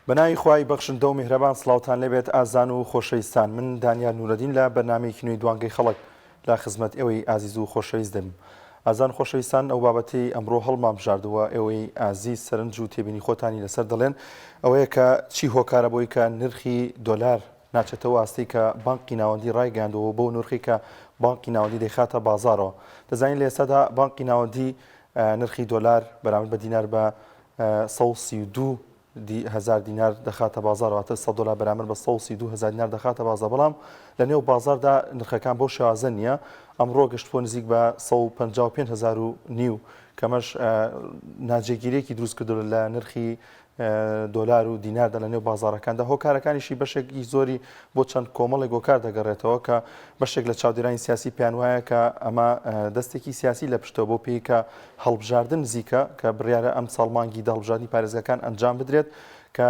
بەناوی خوای بەخشندە و میهرەبان سڵاوتان لێبێت ئازان و خۆشەویستان من دانیار نورەدین لە بەرنامەیەکی نوێی دوانگەی خەڵک لە خزمەت ئێوەی ئازیز و خۆشەویست دەبم ئازان خۆشەویستان ئەو بابەتەی ئەمڕۆ هەڵمان بژاردووە ئێوەی ئازیز سەرنج و تێبینی خۆتانی لەسەر دەڵێن ئەوەیە کە چی هۆکارە بۆی کە نرخی دۆلار ناچێتەوە ئاستەی کە بانقی ناوەندی ڕایگەیاندووە بەو نرخی کە بانقی ناوەندی دەیخاتە بازاڕەوە دەزانین لە ئێستادا بانقی ناوەندی نرخی دۆلار بەرامبەر بە دینار بە 132 هەزار دینار دەخاتە بازاڕ واتە 100 دۆلار بەرامبەر بە 132 هەزار دینار دەخاتە بازاڕ بەڵام لە نێو بازاڕدا نرخەکان بەو شێوازە نییە ئەمڕۆ گەشتبووە نزیک بە 155 هەزار و نیو کەمەش ناجێگیریەکی دروست کردو لە نرخی دۆلار و دیناردا لە نێو بازاڕەکاندا، هۆکارەکانیشی بەشێکی زۆری بۆ چەند کۆمەڵێک هۆکار دەگەڕێتەوە کە بەشێک لە چاودێرانی سیاسی پێیان وایە کە ئەمە دەستێکی سیاسی لە پشتەوە بۆ پێی کە هەڵبژاردن نزیکە کە بڕیارە ئەم ساڵ مانگی دە هەڵبژاردنی پارێزگاکان ئەنجام بدرێت کە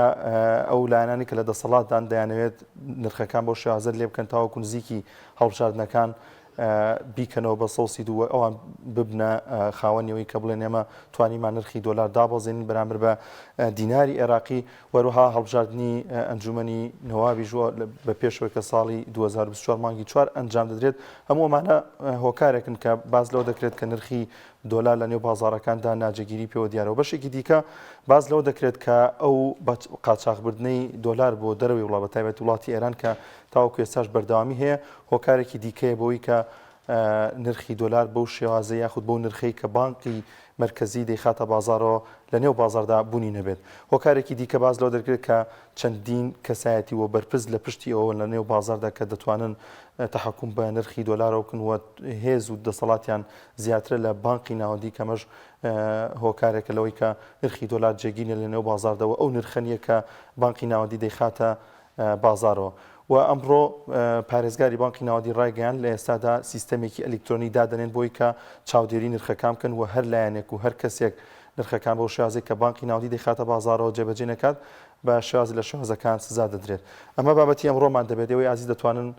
ئەو لایەنانی کە لە دەسەڵاتدان دەیانەوێت نرخەکان بۆ شێوازە لێ بکەن تاوەکو نزیکی هەڵبژاردنەکان بیکەنەوە بە 132 و ئەوان ببنە خاوەنی ئەوەی کە بڵێن ئێمە توانیمان نرخی دۆلار دابەزێنین بەرامبەر بە دیناری عێراقی و هەروەها هەڵبژاردنی ئەنجومەنی نەوابیش بە پێشەوەی کە ساڵی 2024 مانگی چوار ئەنجام دەدرێت هەموو ئەمانە هۆکارێکن کە باس لەوە دەکرێت کە نرخی دۆلار لە نێو بازاڕەکاندا ناجێگیری پێوە دیارە و بەشێکی دیکە باس لەوە دەکرێت کە ئەو قاچاخبردنەی دۆلار بۆ دەرەوەی وڵات بە تایبەت وڵاتی ئێران کە تاوەکو ئێستاش بەردەوامی هەیە، هۆکارێکی دیکەیە بۆی کە نرخی دۆلار بەو شێوازە یاخود بەو نرخەی کە بانقی مەرکەزی دەیخاتە بازاڕەوە لە نێو بازاڕدا بوونی نەبێت. هۆکارێکی دیکە باس لەوە دەکرێت کە چەندین کەسایەتی و بەرپرس لە پشتی ئەوەوەن لە نێو بازاڕدا کە دەتوانن تەحەکوم بە نرخی دۆلارەوە بکەن و هێز و دەسەڵاتیان زیاترە لە بانقی ناوەندی کە ئەمەش هۆکارێکە لەوەی کە نرخی دۆلار جێگیر نیە لە نێو بازاڕدا و ئەو نرخە نیە کە بانقی ناوەندی دەیخاتە بازاڕەوە و ئەمڕۆ پارێزگاری بانقی ناوەندی ڕایگەیاند لە ئێستادا سیستەمێکی ئەلیکترۆنی دادەنێن بۆی کە چاودێری نرخەکان بکەن و هەر لایەنێک و هەر کەسێک نرخەکان بەو شێوازەی کە بانقی ناوەندی دەیخاتە بازاڕەوە جێبەجێ نەکات بە شێوازی لە شێوازەکان سزا دەدرێت. ئەمە بابەتی ئەمڕۆمان دەبێت ئێوەی ئازیز دەتوانن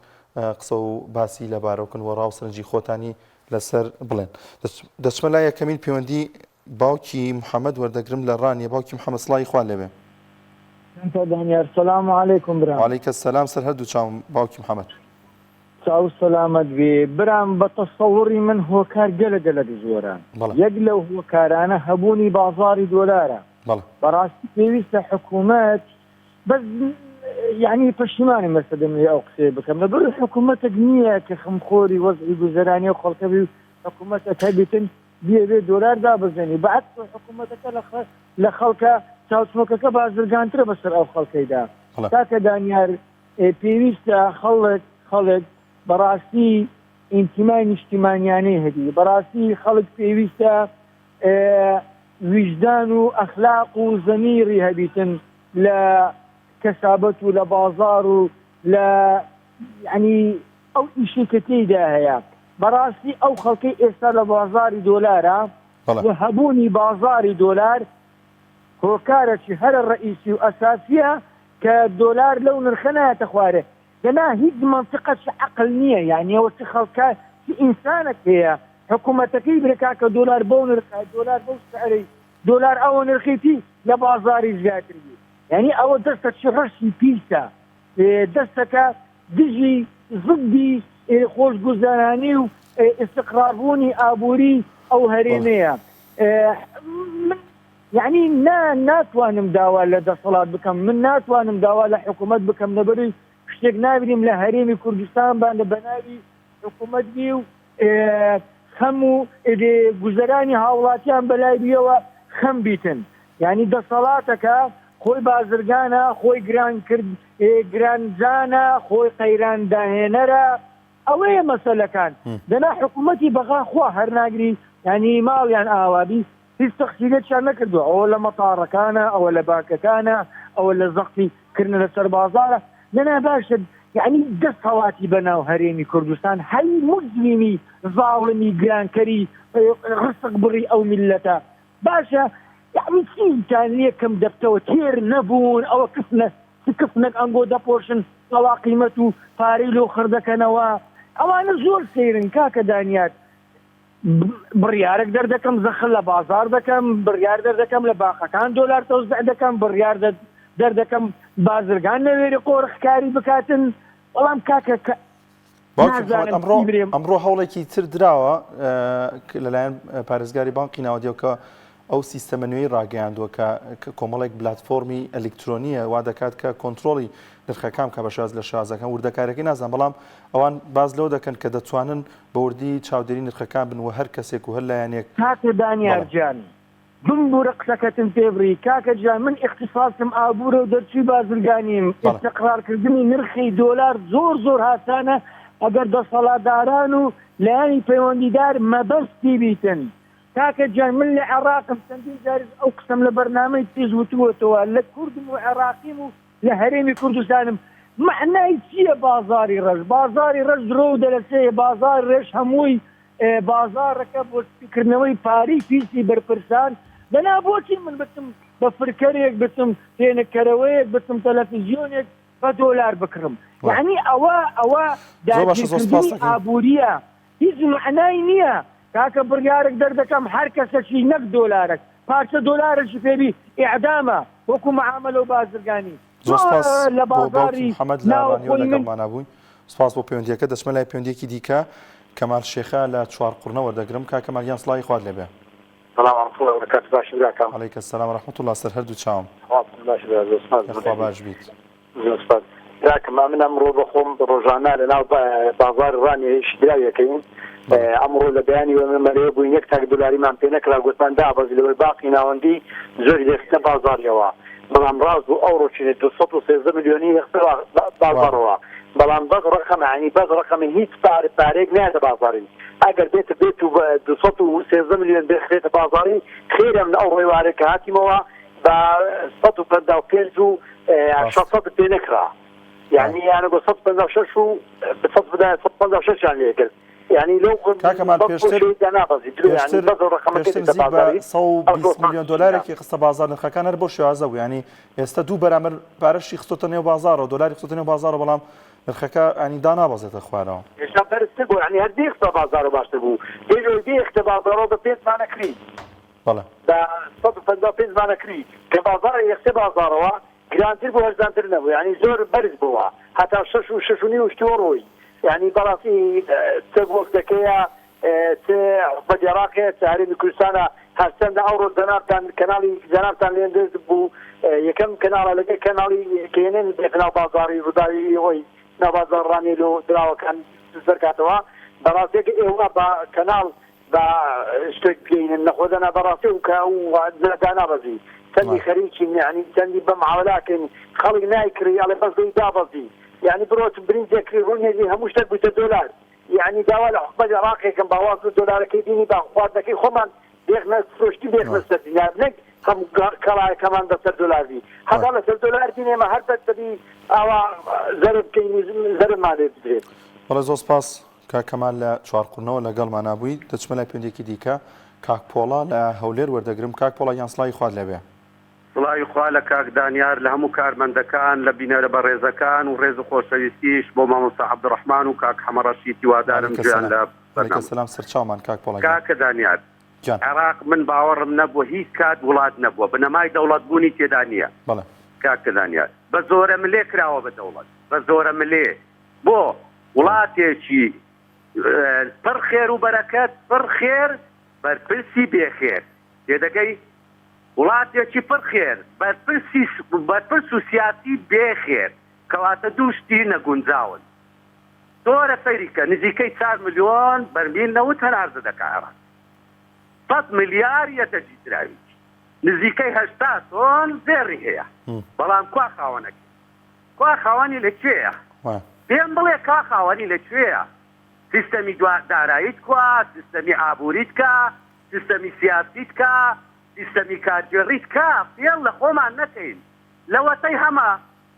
قسە و باسی لەبارەوە بکەن و ڕا و سەرنجی خۆتانی لەسەر بڵێن. دەچمە لای یەکەمین پەیوەندی باوکی محمد وەردەگرم لە ڕانیە باوکی محمد سڵاوی خوا لێبێ. کاکە دانیار سلام علیکم برام. وعلیک السلام سەر هەردوو چاوم باوکی محمد. چاو سەلامەت بی برام بە تەسەوڕی من هۆکار گەلە گەلەک زۆرە بەڵێ. یەک لەو هۆکارانە هەبوونی بازاڕی دۆلارە بەڵێ. بەڕاستی پێویستە حکوومەت بەس یعنی پەشیمانم ئێستا دەمەوێ ئەو قسەیە بکەم لەبەر حکوومەتێک نییە کە خەمخۆری وەزعی گوزەرانی ئەو خەڵکە بی و حکوومەتێک هەبیتن بیەوێ دۆلار دابەزێنی بە عەکس حکوومەتەکە لە خەڵکە چاوچنۆکەکە بازرگانترە بەسەر ئەو خەڵکەیدا بەڵێ. کاکە دانیار پێویستە خەڵک خەڵک بەڕاستی ئینتیمای نیشتیمانیانەی هەبی بەڕاستی خەڵک پێویستە ویژدان و ئەخلاق و زەمیری هەبیتن لە کەسابەت و لە بازار و لە یعنی ئەو ئیشەی کە تێیدا هەیە بەڕاستی ئەو خەڵکەی ئێستا لە بازاری دۆلارە و هەبوونی بازاری دۆلار هۆکارەکی هەرە ڕەئیسی و ئەساسیە کە دۆلار لەو نرخە نایەتە خوارێ دەنا هیچ مەنتقەکی عەقل نیە یانی ئەوە چ خەڵکە چ ئینسانەک هەیە حکومەتەکەی برێ کاکە دۆلار بەو نرخە دۆلار بەو سعرەی دۆلار ئەوە نرخیتی لە بازاری زیاتر بی یانی ئەوە دەستەکی ڕەشی پیسە دەستەکە دژی زدی خۆشگوزەرانی و ئیستقراربوونی ئابووری ئەو هەرێمەیە من یەعنی نا ناتوانم داوا لە دەسەڵات بکەم من ناتوانم داوا لە حکوومەت بکەم لەبەروی شتێک نابینیم لە هەرێمی کوردستان بان لە بەناوی حکوومەت بی و خەم و گوزەرانی هاوڵاتیان بەلای بیەوە خەم بیتن یعنی دەسەڵاتەکە خۆی بازرگانە خۆی گران کرد گرانزانە خۆی قەیران داهێنەرە ئەوەیە مەسەلەکان دەنا حکوومەتی بەغا خوا هەر ناگری یعنی ماڵیان ئاوابی هیچ تەقسیرێکیان نەکردووە، ئەوە لە مەتاڕەکانە، ئەوە لە بانکەکانە، ئەوە لە زەختی کردنە لەسەر بازاڕە، دەنا باشە یەعنی دەسەڵاتی بەناو هەرێمی کوردستان هەی موجریمی زاڵمی گرانکەری ڕسق بڕی ئەو میللەتە باشە یەعنی چیتان لێ کەم دەبتەوە تێر نەبوون ئەوە کفنە چ کفنەک ئەنگۆ دەپۆشن ئەوا قیمەت و پارەی لۆ خڕ دەکەنەوە ئەوانە زۆر سەیرن کاکە دانیار بڕیارێک دەردەکەم زەخت لە بازاڕ دەکەم، بڕیار دەردەکەم لە بانقەکان دۆلار تەوزیع دەکەم، بڕیار دە. دەردەکەم بازرگان نەوێری قۆرخکاری بکاتن بەڵام کاکە کە باوکی محەمەد نازانم ئەمڕۆ چی برێم. ئەمڕۆ هەوڵێکی تر دراوە لەلایەن پارێزگاری بانقی ناوەندیەوە کە ئەو سیستەمە نوێی ڕاگەیاندووە کە کۆمەڵێک بلاتفۆرمی ئەلیکترۆنیە وا دەکات کە کۆنترۆڵی نرخەکان بکات بە شێواز لە شێوازەکان وردەکاریەکەی نازانم بەڵام ئەوان باس لەوە دەکەن کە دەتوانن بە وردی چاودێری نرخەکان بن و هەر کەسێک و هەر لایەنێک کاکە دانیار بەڵێ. گیان بمبورە قسەکەتم پێ بڕی کاکە گیان من ئیختیساسم ئابورە و دەرچوی بازرگانیم بەڵێ. ئیستقرار کردنی نرخی دۆلار زۆر زۆر هاسانە ئەگەر دەسەڵاتداران و لایەنی پەیوەندیدار مەبەستی بیتن کاکە گیان من لە عێڕاقم چەندین جاریش ئەو قسەم لە بەرنامەی تریش وتووەتەوە لە کوردم و عێڕاقیم و لە هەرێمی کوردستانم مەعنای چییە بازاری ڕەش بازاری ڕەش درۆ و دەلەسەیە بازاری ڕێش هەمووی بازاڕەکە بۆ سپیکردنەوەی پارەی پیسی بەرپرسان دەنا بۆچی من بچم بە فرکەرێک بچم فێنککەرەوەیەک بچم تەلەفزیۆنێک بە دۆلار بکڕم یعنی ئەوە ئەوە زۆر باشە زۆر سپاس داگیرکردنی دەکەین. ئابووریە هیچ مەعنای نییە کاکە بڕیارێک دەردەکەم هەر کەسەکی نەک دۆلارەک پارچە دۆلارێکی پێبی ئیعدامە وەکو معامەلە و بازرگانی زۆر سپاس لە بۆ باوکی بازاڕی محەمەد لە ڕانیەوە ناوخۆی من لەگەڵمانا بووی سپاس بۆ پەیوەندیەکە دەچمە لای پەیوەندیەکی دیکە کەمال شێخە لە چوارقوڕنە وەردەگرم کاک کەمال گیان سڵاوی خوات لێبێ. سلام ورحمة الله وبركاته باشی براکەم. علیک السلام و رحمة اللە سەر هەردوو چاوم. حاڵتان باشە برا زۆر سپاس بۆ یاخوا باش بیت. زۆر سپاس براکەم ئەمن ئەمڕۆ بەخۆم ڕۆژانە لە ناو بازاڕی ڕانیە ئیشی دراوی ئەکەین ئەمڕۆ لە بەیانی وە مەلەیە بووین یەک تاک دۆلاریمان پێ نەکرا گوتمان دابەزی لەوەی باقی ناوەندی زۆری لێخستە بازاڕیەوە بەڵام ڕاست بوو ئەو ڕۆچینە 213 ملیۆنی لێخستە بازاڕەوە بەڵام بەس ڕقەمە ینی بەس ڕقەمە هیچ پارە پارێک نایەتە بازاڕی ئەگەر بێت بێت و 213 ملیۆن بخرێتە بازاڕی خێرم ئەو ڕێوارە کە هاتیمەوە بە 155 و 600 پێ نەکرا یعنی یانە بۆ 156 و 156 یان لێ کرد یعنی لەو کاکە مال پێشتر پێشتر پێشتر نزیک بە 120 میلیۆن دلارێکی خستە بازار نرخەکان هەر بۆ شێوازە بوو ینی ئێستا دوو بەرامبەر پارەشی خستۆتە نێو بازارەوە دلاری خستۆتە نێو بازارەوە بەڵام نرخەکە ینی دانابەزێتە خوارەوە ئێستا بەرزتر بوو ینی هەر بێختە بازارەوە باشتر بوو پێش ئەوەی بێختە بازارەوە بە پێنج مانە کری بەڵێ. بە 155 مانە کری کە بازاڕی یەخسێ بازاڕەوە گرانتر بوو هەرزانتر نەبوو یانی زۆر بەرز بووە هەتا شەش و شەش و نیو شتوە ڕۆی یانی بەڕاستی چ وەفدەکەیە چ حکومەتی عێراقیە چ هەرێمی کوردستانە هەرچەندە ئەوڕۆ جەنابتان کەناڵی جەنابتان لێن دەست بوو یەکەم کەناڵە لەگەر کەناڵی کێنن بێتە ناو بازاڕی ڕووداوی ئەوی ناو بازاڕ ڕانیە لۆ دراوەکان سەرکاتەوە بەڕاستیەکە ئێوە بە کەناڵ با شتێک بگەینن نەخۆ دەنا بەڕاستی و کە و دانابەزی چەندی خەریکین یعنی چەندی بە معامەلاکەین خەڵک نایکڕی ئەڵێ بەس دەی دابەزی یعنی بڕۆ برنجێک کڕی ڕوونێکی هەموو شتێک بوویتە دۆلار یعنی داوا لە حکومەتی عێراقێکم با واز لە دۆلارەکەی بینی با خواردنەکەی خۆمان بێخنە فرۆشتی بێخنە سەر دینار نەک هەموو کەڵایەکەمان بەسەر دۆلار بی هەتا لەسەر دۆلار بین ئێمە هەر بەس دەبی ئاوا زەرب بکەین و زەربمان لێ بدرێت. بەڵێ زۆر سپاس. کاک کەمال لە چوارقورنەوە لەگەڵمانا بووی، دەچمە لای پەیوەندیەکی دیکە کاک پۆڵا لە هەولێر وەردەگرم، کاک پۆڵا گیان سڵاوی خوات لێبێ. سڵاوی خوا لە کاک دانیار لە هەموو کارمەندەکان لە بینەرە بەڕێزەکان و ڕێز و خۆشەویستیش بۆ مامۆستا عەبدوڕەحمان و کاک حەمە ڕەشید هیوادارم وعلیک گوێیان سلام لە وعلیک بەرنامە سلام سەرچاومان کاک پۆڵا گیان. کاکە دانیار گیان. عێراق من باوەڕم نەبووە هیچ کات وڵات نەبووە بنەمای دەوڵەت بوونی تێدا نییە بەڵێ. کاکە دانیار بە زۆرە ملێ کراوە بە دەوڵەت بە زۆرە ملێ بۆ وڵاتێکی پڕ خێر و بەرەکەت پڕ خێر بەرپرسی بێ خێر تێدەگەی وڵاتێکی پڕ خێر بەرپرسی بەرپرس و سیاسی بێ خێر کەواتە دوو شتی نەگونجاون زۆرە سەیری کە نزیکەی چار ملیۆن بەرمیل نەوت هەناردە دەکا عێراق سەد ملیار یەدەگی دراوی نزیکەی 80 تۆن زێڕی هەیە بەڵام کوا خاوەنەکەی کوا خاوەنی لە کوێیە؟ پێم بڵێ کوا خاوەنی لە کوێیە؟ سیستەمی داراییت کوا؟ سیستەمی ئابووریت کا؟ سیستەمی سیاسیت کا؟ سیستەمی کارگێڕیت کا؟ فێڵ لە خۆمان نەکەین. لەوەتەی هەمە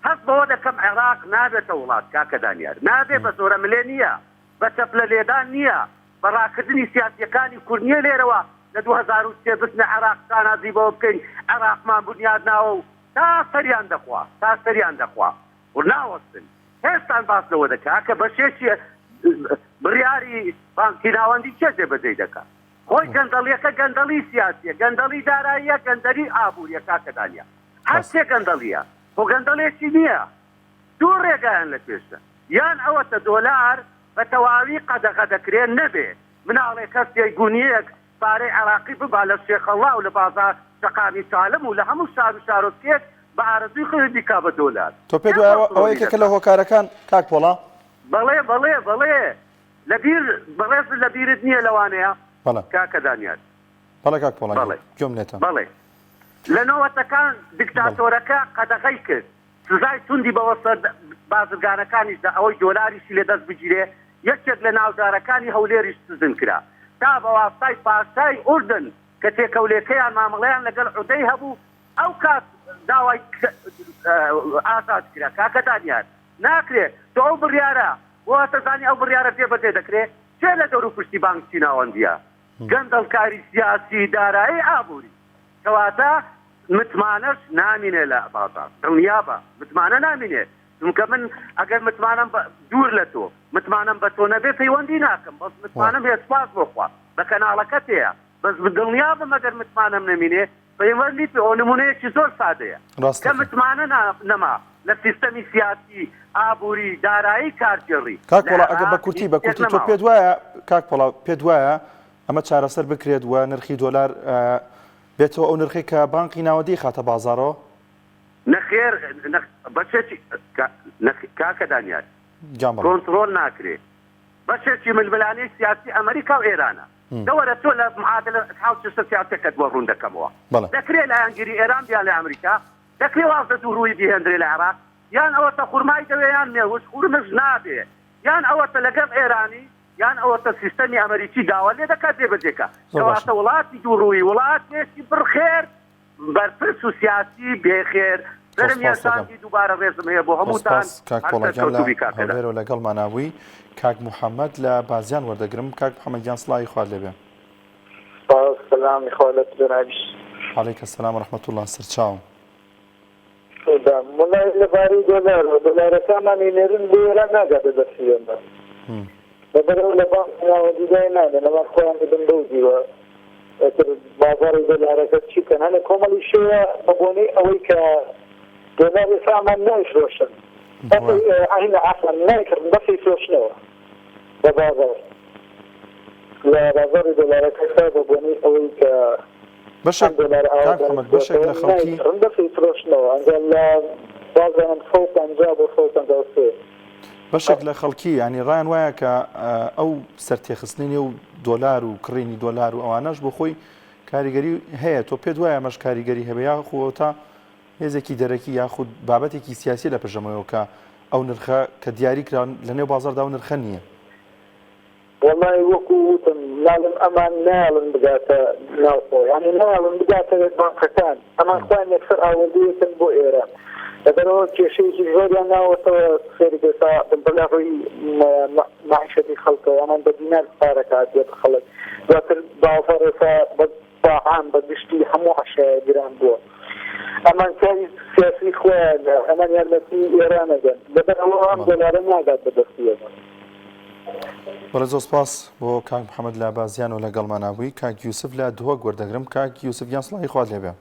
هەست بەوە دەکەم عێراق نابێتە وڵات کاکە دانیار. نابێ بە زۆرەملێ نییە، بە چەپلە لێدان نییە، بە ڕاکردنی سیاسییەکانی کورد نییە لێرەوە لە 2003 بچنە عێراق شانازی بەوە بکەین عێراقمان بونیاد ناوە و تا سەریان دەخوا تا سەریان دەخوا و ناوەستن هێستان باس لەوە دەکا کە بەشێکی بڕیاری بانکی ناوەندی کێ جێبەجێی دەکا خۆی گەندەڵیەکە گەندەڵی سیاسیە گەندەڵی داراییە گەندەری ئابووریە کاکە دانیا هەرچێ گەندەڵیە. خۆ گەندەڵێکی نییە. دوو ڕێگایان لە پێشە یان ئەوەتە دۆلار بە تەواوی قەدەغە دەکرێ نەبێ مناڵێک هەستێ گونیەک پارەی عێراقی ببا لە شێخەڵا و لە بازار شەقامی سالم و لە هەموو شار و شارۆچکەیەک بە ئارەزووی خۆی بیکا بە دۆلار. تۆ پێت کێ وایە ئەوە کۆنتڕۆڵی یەکێکە لە دەکا؟ هۆکارەکان کاک پۆڵا؟ بەڵێ بەڵێ بەڵێ لە بیر بەڕێزت لە بیرت نییە لەوانەیە بەڵێ. کاکە دانیار. بەڵێ کاک پۆڵا بەڵێ گوێم لێتە. بەڵێ لە نەوەتەکان بەڵێ. دیکتاتۆرەکە قەدەغەی کرد سزای توندی بەوە سەر بازرگانەکانیش دا ئەوەی دۆلاریشی لە دەست بگیرێ، یەکێک لە ناودارەکانی هەولێریش سجن کرا تا بە واستای پاشای ئوردن کە تێکەولێکەیان مامەڵەیان لەگەڵ عودەی هەبوو ئەو کات داوای ئازاد کرا. کاکە دانیار ناکرێ تۆ ئەو بڕیارە بۆ هەتەزانی ئەو بڕیارە جێبەجێ دەکرێ؟ کێ لە دەوروپشتی بانکی ناوەندیە؟ گەندەڵکاری سیاسی دارایی ئابوری. کەواتە متمانەش نامینێ لە بازاڕ دڵنیابە متمانە نامینێ چونکە من ئەگەر متمانەم بە دوور لە تۆ متمانەم بە تۆ نەبێ پەیوەندی ناکەم بەس متمانەم هەیە سوپاس بۆ خوا بە کەناڵەکەت هەیە بەس دڵنیابم ئەگەر متمانەم نەمینێ پەیوەندی پێ ئەو نمونەیەکی زۆر سادەیە ڕاست کە دەکەی. متمانە نەما لە سیستەمی سیاسی ئابووری دارایی کارگێڕی کاک لە پۆڵا ئەگەر بە عێراق کورتی هیچ بە شتێک کورتی تۆ نەماوە. پێت وایە کاک پۆڵا پێت وایە ئەمە چارەسەر بکرێت و نرخی دۆلار بێتەوە ئەو نرخەی کە بانقی ناوەندی خاتە بازاڕەوە؟ نەخێر بەشێکی کاکە دانیار گیان بەڵێ. کۆنتڕۆل ناکرێ بەشێکی ململانێی سیاسی ئەمریکا و ئێرانە دەوەرە تۆ لە معادلە هاوچەشنە سیاسیەکەت بۆ ڕوون دەکەمەوە بەڵێ. دەکرێ لایەنگیری ئێران بیان لە ئەمریکا دەکرێ واز لە دووڕوویی بهێندرێ لە عێراق یان ئەوەتە خورمای دەوێ یان مێوژ خورمش نابێ یان ئەوەتە لەگەڵ ئێرانی یان ئەوەتە سیستەمی ئەمەریکی داوا لێ دەکات جێبەجێ کا. زۆر باشە. کەواتە وڵاتی دووڕووی وڵاتێکی پڕ خێر بەرپرس و سیاسی بێ خێر. زۆر سەرم سپاس دەکەم. یەشاندی دووبارە ڕێزم هەیە بۆ زۆر هەمووتان سپاس کاک هەر پۆڵا گیان لە سەرکەوتوو بی کاکە دان. هەولێرەوە لەگەڵمانا بووی. کاک محەمەد لە بازیان وەردەگرم. کاک محەمەد گیان سڵاوی خوات لێ بێ. سپاس سەلامی خوا لە جەنابیش. علیک السلام و رحمە اللە سەرچاوم. سودان وەڵای لەبارەی دۆلارەوە دۆلارەکانمان ئەینێرن بۆ ئێران ناگاتە دەستی ئێمە لەبەرئەوە لە بانقی ناوەندی دای نانێن ئەمان خۆیان دەبن بەو دیوە ئیتر بازاڕی دۆلارەکە چی بکەن هەنێ کۆمەڵی شێوە بە بۆنەی ئەوەی کە دۆلار ئێستا ئەمان نایفرۆشن ئەهینە عەفوەن نایکڕن بەس ئەیفرۆشنەوە بە بازاڕ لە بازاڕی دۆلارەکە ئێستا بە بۆنەی ئەوەی کە بەشێک ئەم دۆلارە ئاوا کاک محمد بەشێک لە خەڵکی. نایکڕن بەس ئەیفرۆشنەوە ئەنجا لە وازانم 150 بۆ 153. بەشێک لە خەڵکی یانی ڕایان وایە کە ئەو سەرتێخستنی نێو دۆلار و کڕینی دۆلار و ئەوانەش بۆ خۆی کاریگەری هەیە تۆ پێت وایە ئەمەش کاریگەری هەبێ یاخو ئەوتا هێزێکی دەرەکی یاخود بابەتێکی سیاسی لە پشتەمەوە کە ئەو نرخە کە دیاری کرا لە نێو بازاڕدا ئەو نرخە نییە. وەڵای وەکو وتم ناڵێم ئەمان نایەڵن بگاتە ناوخۆ یانی نایەڵن بگاتە بانقەکان ئەمان خۆیان یەکسەر ئاوردەیەکن بۆ ئێرە لەبەرئەوە کێشەیەکی زۆریان ناوەتەوە سەیری ئێستا بەلە ڕووی مەعیشەتی خەڵکەوە ئەمان بە دینار پارەکە هاتیە بە خەڵک دواتر بازاڕ ئێستا بە بە عام بە گشتی هەموو عەشایە گران بووە ئەمان کاری سیاسی خۆیانە ئەمان یارمەتی ئێران ئەدەن لەبەر ئەوە ئەم دۆلارە ناگات بە دەستی ئێمە. بەڵێ زۆر سپاس بۆ کاک محەممەد لە بازیانەوە لەگەڵمانا بووی کاک یوسف لە دهۆک وەردەگرم کاک یوسف گیان سڵاوی خوات لێبێ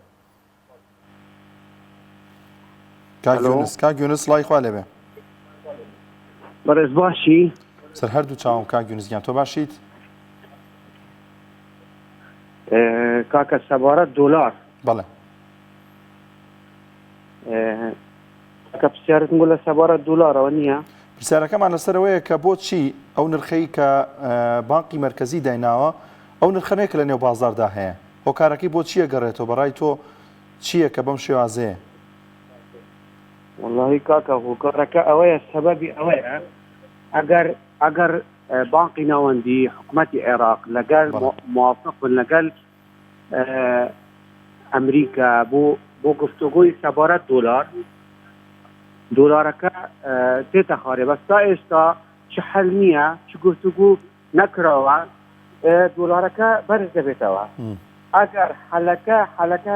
کاک یونس کاک یونس سڵاوی خوا لێبێ بەڕێز باشی سەر هەردوو چاوم کاک یونس گیان تۆ باشیت کاکە سەبارەت دۆلار. بەڵێ. کاکە پرسیارتم بۆ لە سەبارەت دۆلارەوە نییە؟ پرسیارەکەمان لەسەرەوەیە کە بۆچی ئەو نرخەی کە بانقی مەرکەزی دایناوە ئەو نرخە نەیە کە لە نێو بازاڕدا هەیە هۆکارەکەی بۆ چییە گەڕێتەوە بەڕای تۆ چییە کە بەم شێوازەیە؟ وەڵاهی کاکە هۆکارەکە ئەوەیە سەبەبی ئەوەیە ئەگەر ئەگەر بانقی ناوەندی حکومەتی عێراق لەگەل موافق بن لەگەل ئەمریکا بۆ بۆ گفتوگۆی سەبارەت دۆلار دۆلارەکە تێتە خارێ بەس تا ئێستا چ حل نییە چ گفتوگو نەکراوە دۆلارەکە بەرز دەبێتەوە ئەگەر حلەکە حلەکە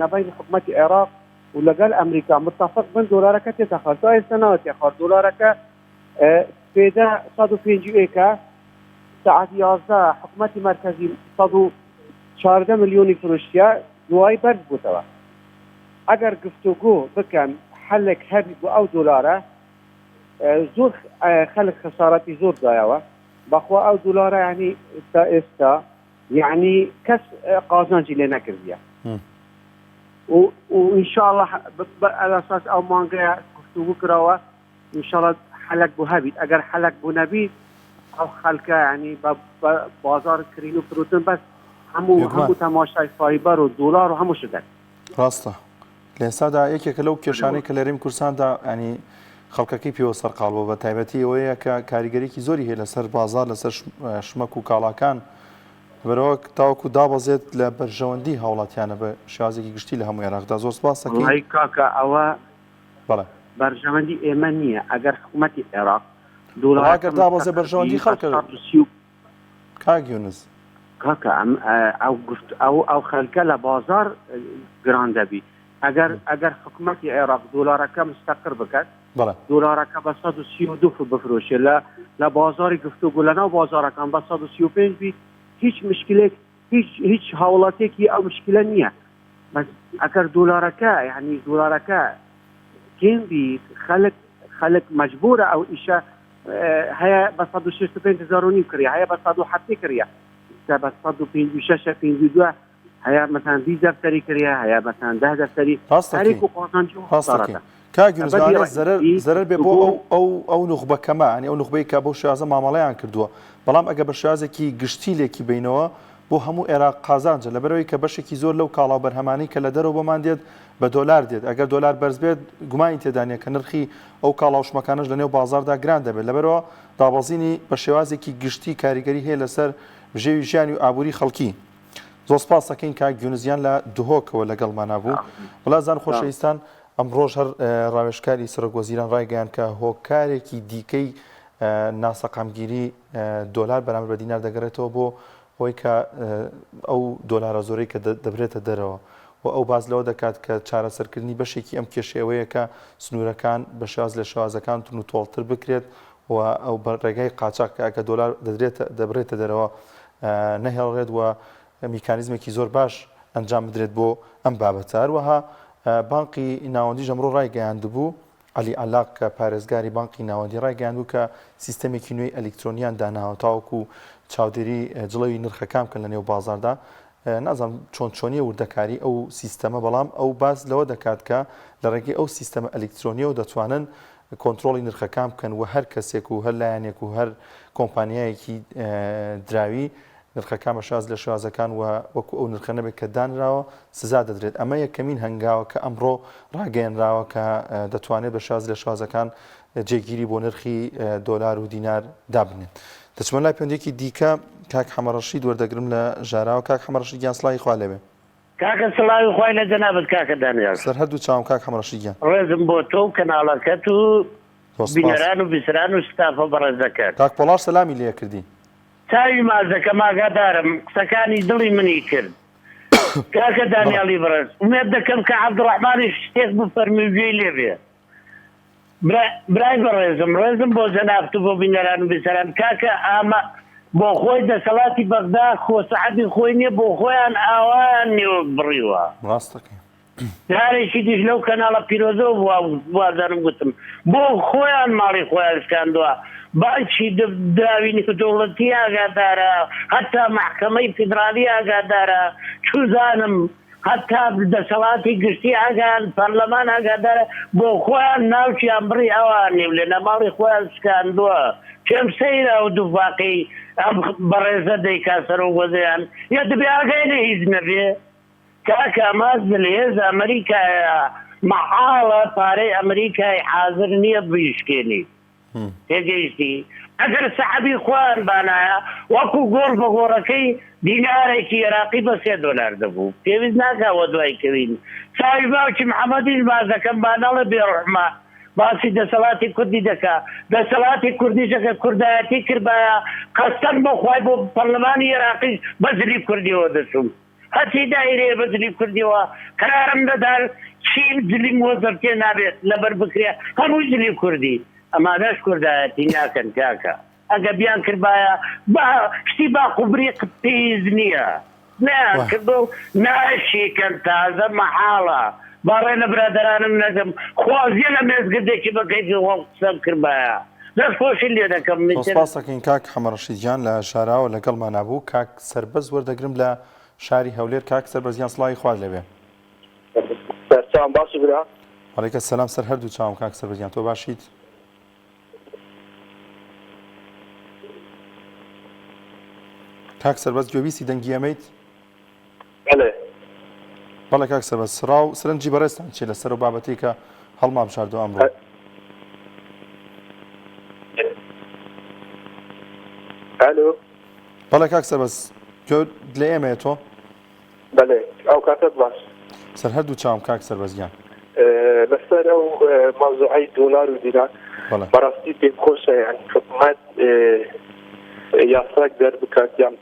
نەبین حکومەتی عێراق و لەگەل ئەمریکا متفق بن دۆلارەکە تێتە خار تا ئێستا ناوەتێ خار دۆلارەکە سپێدە 151 سەعات 11 حکومەتی مەرکەزی 114 ملیۆنی فرۆشتیە دوای بەرز بووتەوە ئەگەر گفتوگۆ بکەن حەلێک هەبی بۆ ئەو دۆلارە زۆر خەلک خەسارەتی زۆر دایەوە بەخوا ئەو دۆلارە یعنی تا ئێستا یعنی کەس قازانجی لێ نەکردیە و ان شاء الله ئەساس ئەو مانگەیە گفتوگو کراوە ان شاء الله حەلەک بۆ هەبیت ئەگەر حەلەک بۆ نەبیت ئەو خەلکە یعنی بە بازار کرین و فروتن بەس هەموو هەموو تەماشای فایبەر و دۆلار و هەموو شت دەکەن. ڕاستە لە ئێستادا یەکێکە لەو کێشانەی کە لە هەرێمی کوردستاندا ینی خەڵکەکەی پێوە سەرقاڵ بووە بە تایبەتی ئەوەیە کە کاریگەریی زۆری هەیە لەسەر بازار لەسەر شمەک و کاڵاکان بەرەوە تاوەکو دابەزێت لە بەرژەوەندی هاوڵاتیانە بە شێوازێکی گشتی لە هەموو عێراقدا زۆر سپاس دەکەین. وەڵایی کاکە ئەوە بەڵێ بەرژەوەندی ئێمە نییە ئەگەر حکومەتی عێراق وەڵا ئەگەر دابەزێ بەرژەوەندی خەڵکە کاک یونس. کاکە ئەم ئەو گفت ئەو ئەو خەلکە لە بازار گران دەبی ئەگەر ئەگەر حکومەتی عێراق دۆلارەکە مستەقر بکات بەڵێ. دۆلارەکە بە 132 بفرۆشێ لە لە بازاری گفتوگو لە ناو بازارەکان بە 135 بی هیچ مشکلێک هیچ هیچ هاوڵاتێکی ئەو مشکلە نییە بەس ئەگەر دۆلارەکە یعنی دۆلارەکە کێم بی خەلک خەلک مەجبورە ئەو ئیشە هەیە بە 165 هزار و نیو کڕیە هەیە بە 170 کڕیە ئێستا بە 156 52 هەیە مەسەلەن 20 دەفتەری کڕیە هەیە مەسەلەن 10 دەفتەری ڕاستەکەی هەرێک و قازانجی و ڕاستەکەی خسارەتە کاک یونس ئەبەدی لەوانەیە زەرەر ڕەئیسی زەرەر بێ بۆ گفتوگۆ ئەو ئەو ئەو نوخبە کەمە یانی ئەو نوخبەی کە بەو شێوازە مامەڵەیان کردووە بەڵام ئەگەر بە شێوازێکی گشتی لێکی بەینەوە بۆ هەموو عێراق قازانجە لەبەرئەوەی کە بەشێکی زۆر لەو کاڵا و بەرهەمانەی کە لە دەرەوە بۆمان دێت بە دۆلار دێت ئەگەر دۆلار بەرز بێت گومانی تێدا نییە کە نرخی ئەو کاڵا و شمەکانەش لە نێو بازاڕدا گران دەبێت لەبەرئەوە دابەزینی بە شێوازێکی گشتی کاریگەری هەیە لەسەر بژێوی ژیانی و ئابووری خەڵکی. زۆر سپاس دەکەین کاک یونس گیان لە دهۆکەوە لەگەڵمانا بوو. وڵاتان خۆشەویستان ئەمڕۆش هەر ڕاوێژکاری سەرۆک وەزیران ڕایگەیاند کە هۆکارێکی دیکەی ناسەقامگیری دۆلار بەرامبەر بە دینار دەگەڕێتەوە بۆ ئەوەی کە ئەو دۆلارە زۆرەی کە دەبرێتە دەرەوە و ئەو باس لەوە دەکات کە چارەسەرکردنی بەشێکی ئەم کێشەیە ئەوەیە کە سنوورەکان بە شێواز لە شێوازەکان توندوتۆڵتر بکرێت و ئەو بە ڕێگای قاچاخ کە ئەگەر دۆلار دەدرێتە دەبرێتە دەرەوە نەهێڵرێت و میکانیزمێکی زۆر باش ئەنجام بدرێت بۆ ئەم بابەتە. هەروەها بانقی ناوەندیش ئەمڕۆ ڕایگەیاندبوو، عەلی عەلاق کە پارێزگاری بانقی ناوەندی ڕایگەیاندبوو کە سیستەمێکی نوێی ئەلیکترۆنیان داناوە تاوەکو چاودێری جڵەوی نرخەکان بکەن لە نێو بازاڕدا. نازانم چۆن چۆنیە وردەکاری ئەو سیستەمە، بەڵام ئەو باس لەوە دەکات کە لە ڕێگەی ئەو سیستەمە ئەلیکترۆنیەوە دەتوانن کۆنترۆڵی نرخەکان بکەن و هەر کەسێک و هەر لایەنێک و هەر کۆمپانیایەکی دراوی نرخەکان بە شێواز لە شێوازەکان و وەکو ئەو نرخە نەبێت کە دانراوە سزا دەدرێت. ئەمە یەکەمین هەنگاوە کە ئەمڕۆ ڕاگەیەنراوە کە دەتوانێت بە شێواز لە شێوازەکان جێگیری بۆ نرخی دۆلار و دینار دابنێت. دەچمە لای پەیوەندییەکی دیکە کاک حەمەڕەشید وەردەگرم لە ژاراوە. کاک حەمەڕەشید گیان سڵاوی خوا لێبێ. کاکە سڵاوی خوای لە جەنابت کاکە دانیال. سەر هەردوو چاوم کاک حەمەڕەشید گیان. ڕێزم بۆ تۆ و کەناڵەکەت و زۆر سپاس. بینەران و بیسەران و ستافە بەڕێزەکەت. کاک پۆڵاش سەلامی لێ کردی. چاوی ماچ دەکەم ئاگادارم قسەکانی دڵی منی کرد کاکە بەڵێ. دانیالی بەڕێز ئومێد دەکەم کە عەبدوڕەحمانیش شتێک بفەرمی و گوێی لێ بێ برا برای بەڕێزم ڕێزم بۆ جەنابت و بۆ بینەران و بیسەران کاکە ئامە بۆ خۆی دەسەڵاتی بەغدا خۆسەعەبی خۆی نیە بۆ خۆیان ئاوایان نێوە بڕیوە. ڕاستەکەی. جارێکی دیش لەو کەناڵە پیرۆزەوە بووە وازانم گوتم بۆ خۆیان ماڵی خۆیان شکاندوە بانکی دراوی نێودەوڵەتی ئاگادارە هەتا مەحکەمەی فیدرالی ئاگادارە چوزانم هەتا دەسەڵاتی گشتی ئاگان پەرلەمان ئاگادارە بۆ خۆیان ناوچیان بڕی ئەوان نێو لێنا ماڵی خۆیان شکاندوە پێم سەیرە ئەو دووفاقی ئەم بەڕێزە دەیکا سەرۆک وەزیران یا دەبێ ئاگای لە هیچ نەبێ کاکە ئەمە زلهێز ئەمریکایە مەحاڵە پارەی ئەمریکای حازر نییە بیشکێنیت تێگەیشتی ئەگەر سەحەبی خۆیان بانایە وەکو گۆڕ بە گۆڕەکەی دینارێکی عێراقی بە سێ دۆلار دەبوو پێویست ناکا وەدوای کەوین چاوی باوکی محەمەدیش باس دەکەم با نەڵێ بێ ڕوحمە باسی دەسەڵاتی کوردی دەکا دەسەڵاتی کوردیش ئەگەر کوردایەتی کردبایە قەستەن بۆ خوای بۆ پەرلەمانی عێراقیش بە جلی کوردیەوە دەچووم هەرچی دایرەیە بە جلی کوردیەوە قەرارم دەدا چی جلی مۆزەر تێ نابێت لەبەر بکرێ هەمووی جلی کوردی ئەمانەش کوردایەتی ناکەن کاکە ئەگە بیان کردبایە با شتی باق و بریق پێویست نییە نەیان کردو ناشیکەن تازە مەحاڵە. با ڕێ لە برادەرانم نەگرم خوازیە لە مێزگردێکی بە کەیفی خۆم قسەم کردبایە دەست خۆشی لێ دەکەم زۆر ئیتر. سپاس دەکەین کاک حەمەڕەشید گیان لە شاراوە لەگەڵمانا بوو کاک سەربەست وەردەگرم لە شاری هەولێر کاک سەربەست گیان سڵاوی خوات لێبێ. سەرچاوم باشی برا. وعلیک السلام سەر هەردوو چاوم کاک سەربەست گیان تۆ باشیت؟ کاک سەربەست گوێبیستی دەنگی ئەمەیت؟ بەڵێ. بەڵێ کاک سەربەست سڕاو سرنجی بەڕێزتان چیە لەسەر ئەو بابەتەی کە هەڵمانبژاردوە ئەمڕۆ؟ ئەلۆ. بەڵێ کاک سەربەست گوێت لە ئێمەیە تۆ؟ بەلێ ئەو کاتەت باش. سەر هەردوو چاوم کاک سەربەست گیان. لەسەر ئەو مەوزوعەی دۆلار و دینار بەڕاستی پێم خۆشە یانی حکومەت یاساک دەربکات یان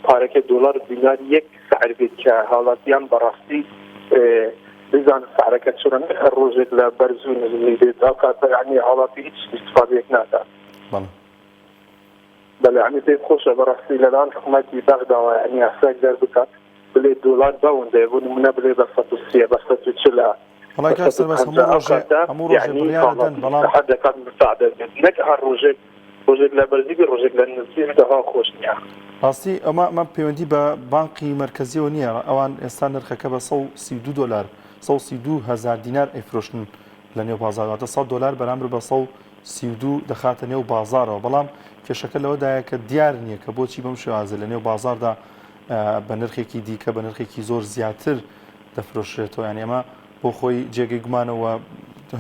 پارەکە دۆلار و دینار یەک سعر بێت کە هاوڵاتیان بەڕاستی بزان سعرەکە چۆنە نەک هەر ڕۆژێک لە بەرز و نزمی بێت ئەو کاتە یانی هاوڵاتی هیچ ئیستفادەیەک ناکات. بەڵێ. بەلێ یانی پێم خۆشە بەڕاستی لەلایەن حکومەتی بەغداوە یانی یاسایەک دەربکات بلێ دۆلار بەوندەیە بۆ نمونە بلێ بە 130 بە 140 وەڵای بە کاک سەربەست 150 هەموو ئەو ڕۆژێ کاتە هەموو ڕۆژێ یانی بڕیار ئەدەن هاوڵاتی بەڵام ئیستراحەت دەکات مرتاح دەبێت نەک هەر ڕۆژێک ڕۆژێک لە بەرزی بێ ڕۆژێک لە نزمی بێت ئەوە خۆش نییە. ڕاستی ئەمە ئەمە پەیوەندی بە بانقی مەرکەزیەوە نییە ئەوان ئێستا نرخەکە بە 132 دۆلار 132 هەزار دینار ئەیفرۆشن لە نێو بازاڕ واتە 100 دۆلار بەرامبەر بە 132 دەخاتە نێو بازاڕەوە بەڵام کێشەکە لەوەدایە کە دیار نییە کە بۆچی بەم شێوازە لە نێو بازاڕدا بە نرخێکی دیکە بە نرخێکی زۆر زیاتر دەفرۆشرێتەوە یانی ئەمە بۆ خۆی جێگەی گومانەوە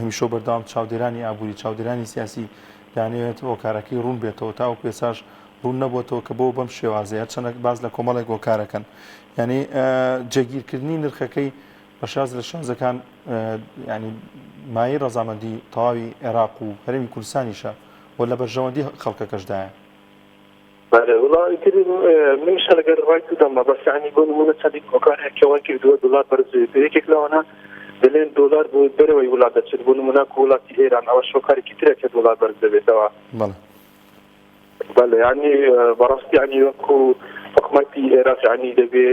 هەمیشە بەردەوام چاودێرانی ئابووری چاودێرانی سیاسی دانەوێت هۆکارەکەی ڕوون بێتەوە تاوەکو ئێستاش ڕوون نەبووەتەوە کە بۆ بەم شێوازەیە هەرچەندە باس لە کۆمەڵێک هۆکارەکەن یعنی جێگیرکردنی نرخەکەی بە شاز لە شازەکان ینی مایەی ڕەزامەندی تەواوی عێراق و هەرێمی کوردستانیشە و لە بەرژەوەندی خەڵکەکەشدایە. بەلێ وەڵا ئیتر منیش هەر لەگەر ڕای تو دەمە بەس یانی بۆ نموونە چەندین هۆکار هەیە کە وای کردووە دۆلار بەرز بێت یەکێک لەوانە دەلێن دۆلار بۆ دەرەوەی وڵات دەچێت بۆ نموونە کو وڵاتی ئێران ئەوەش هۆکارێکی ترە کە دۆلار بەرز دەبێتەوە. بەڵێ. بەلێ یانی بەڕاستی یانی وەکو حکومەتی ئێراق یانی دەبێ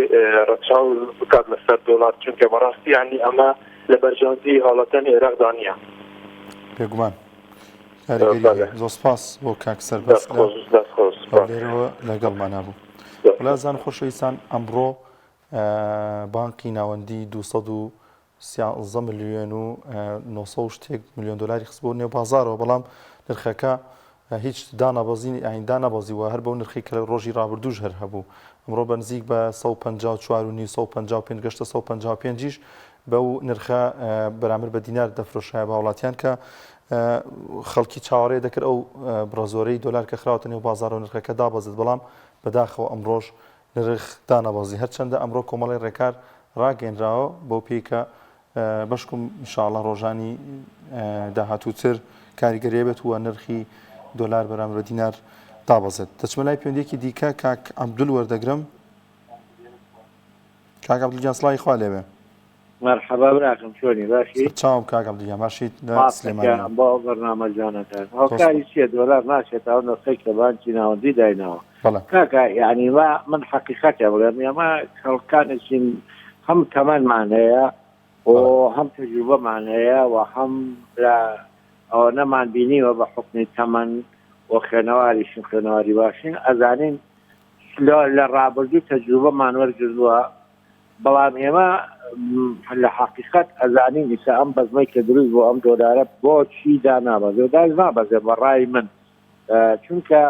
ڕەچاو بکات لەسەر دۆلار چونکە بەڕاستی یانی ئەمە لە بەرژەوەندی هاوڵاتیانی ئێراقدا نییە. بێگومان. کاریگەری هەیە. زۆر سپاس بۆ کاک سەربەست لە هەولێرەوە لەگەڵمانا بوو. وەلازان خۆشەویستان ئەمڕۆ بانقی ناوەندی 213 ملیۆن و 900 شتێک ملیۆن دلاری خست بۆ نێو بازارەوە بەڵام نرخەکە هیچ دانابەزینی ئاین دانابەزیوە هەر بەو نرخی کە لە ڕۆژی ڕابردووش هەر هەبوو ئەمڕۆ بە نزیک بە 154 و 155 گەشتە 155 یش بەو نرخە بەرامبەر بە دینار دەفرۆشایە بە هاوڵاتیان کە خەڵکی چاوەڕێ دەکرد ئەو بڕە زۆرەی دۆلار کە خراوەتە نێو بازاڕ و نرخەکە دابەزێت بەڵام بەداخەوە ئەمڕۆش نرخ دانەبەزی هەرچەندە ئەمڕۆ کۆمەڵی ڕێکار ڕاگەیەنراوە بەو پێی کە بەشکم ئینشاءاللە ڕۆژانی داهاتووتر کاریگەریە بێت و نرخی دۆلار بەرامبەر بە دینار دابەزێت دەچمە لای پەیوەندیەکی دیکە کاک عەبدول وەردەگرم کاک عەبدول گیان سڵاوی خوا لێبێ. مەرحەبا براکەم چۆنی باشی؟ سەرچاوم کاک عەبدول گیان باشیت لە سلێمانیەوە. بۆ ئەو بەرنامە جوانەکان هۆکاری چییە دۆلار ناچێتە ئەو نرخەی کە بانکی ناوەندی دایناوە کاکە یعنی ما من حەقیقەتێ بڵێم ئێمە خەڵکانێکین هەم تەمەنمان هەیە و هەم تەجروبەمان هەیە و هەم لە ئەوەنەمان بینیوە بە حوکمی تەمەن و خوێنەواریشین خوێنەواری باشین ئەزانین لە ڕابردوو تەجروبەمان وەرگردووە بەڵام ئێمە لە حەقیقەت ئەزانین ئیسا ئەم بەزمەی کە دروست بۆ ئەم دۆلارە بۆچی دانابەزێ داش نابەزێ بە ڕای من چونکە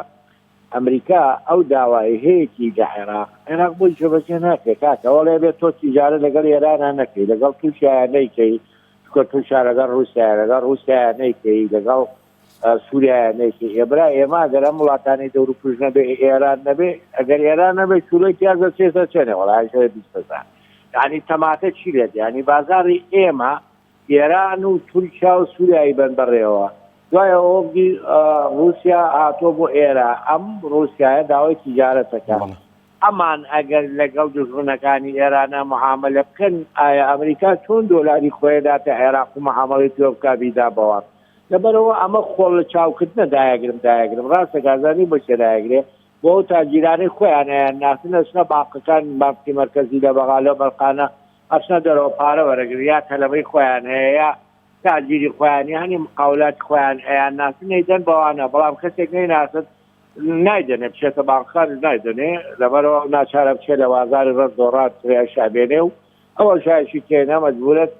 ئەمریکا ئەو داوای هەیەکی لە عێراق عێراق بۆی جێبەجێ ناکرێت کاکە وەڵێ بێت تۆ تیجارە لەگەڵ ئێرانە نەکەی لەگەڵ تورکیا نەیکەی چونکە تورکیا لەگەڵ ڕووسیا لەگەڵ ڕووسیا نەیکەی لەگەڵ سوریایە نەیکەی ئێ برا ئێمە ئەگەر ئەم وڵاتانەی دەور و پشت نەبێ ئێران نەبێ ئەگەر ئێران نەبێ کیلۆی پیاز دەچێتە چەنێ وەڵا هەشتە 20 هەزار یعنی تەماتە چی لێت یعنی بازاڕی ئێمە ئێران و تورکیا و سوریایی بەن بەڕێوە دوای ئەوە ڕووسیا هاتووە بۆ ئێرە ئەم ڕووسایە داوای تیجارەتەکە ئەمان ئەگەر لەگەڵ دوژمنەکانی ئێرانا معامەلە بکەن ئایا ئەمریکا چۆن دۆلاری خۆێ داتە عێراق و معامەڵەی پێوە بکا بیدا بەوان لەبەرئەوە ئەمە خۆڵ لە چاوکردنە دایەگرم دایەگرم ڕاستە کازانی بۆ کێ دایەگرێ بۆ ئەو تاجیرانەی خۆیان ئەیان ناسن ئەچنە بانقەکان بانقی مەرکەزی لە بەغا لەو بەرقانە. ئەچنە دەرەوە پارە وەرەگرن یا تەلەبەی خۆیان هەیە یا تاجیری خۆیان یا هەنی مقاولاتی خۆیان ئەیان ناسن ئەیدەن بەوانە بەڵام کەسێک نەیناسن نایدەنێ بچێتە بانقخانش نایدەنێ لەبەرەوە ناچارە بچێت لە بازاری ڕەش دۆڕان کڕیای شابێنێ و ئەوە شایشی تێنا مەجبورەت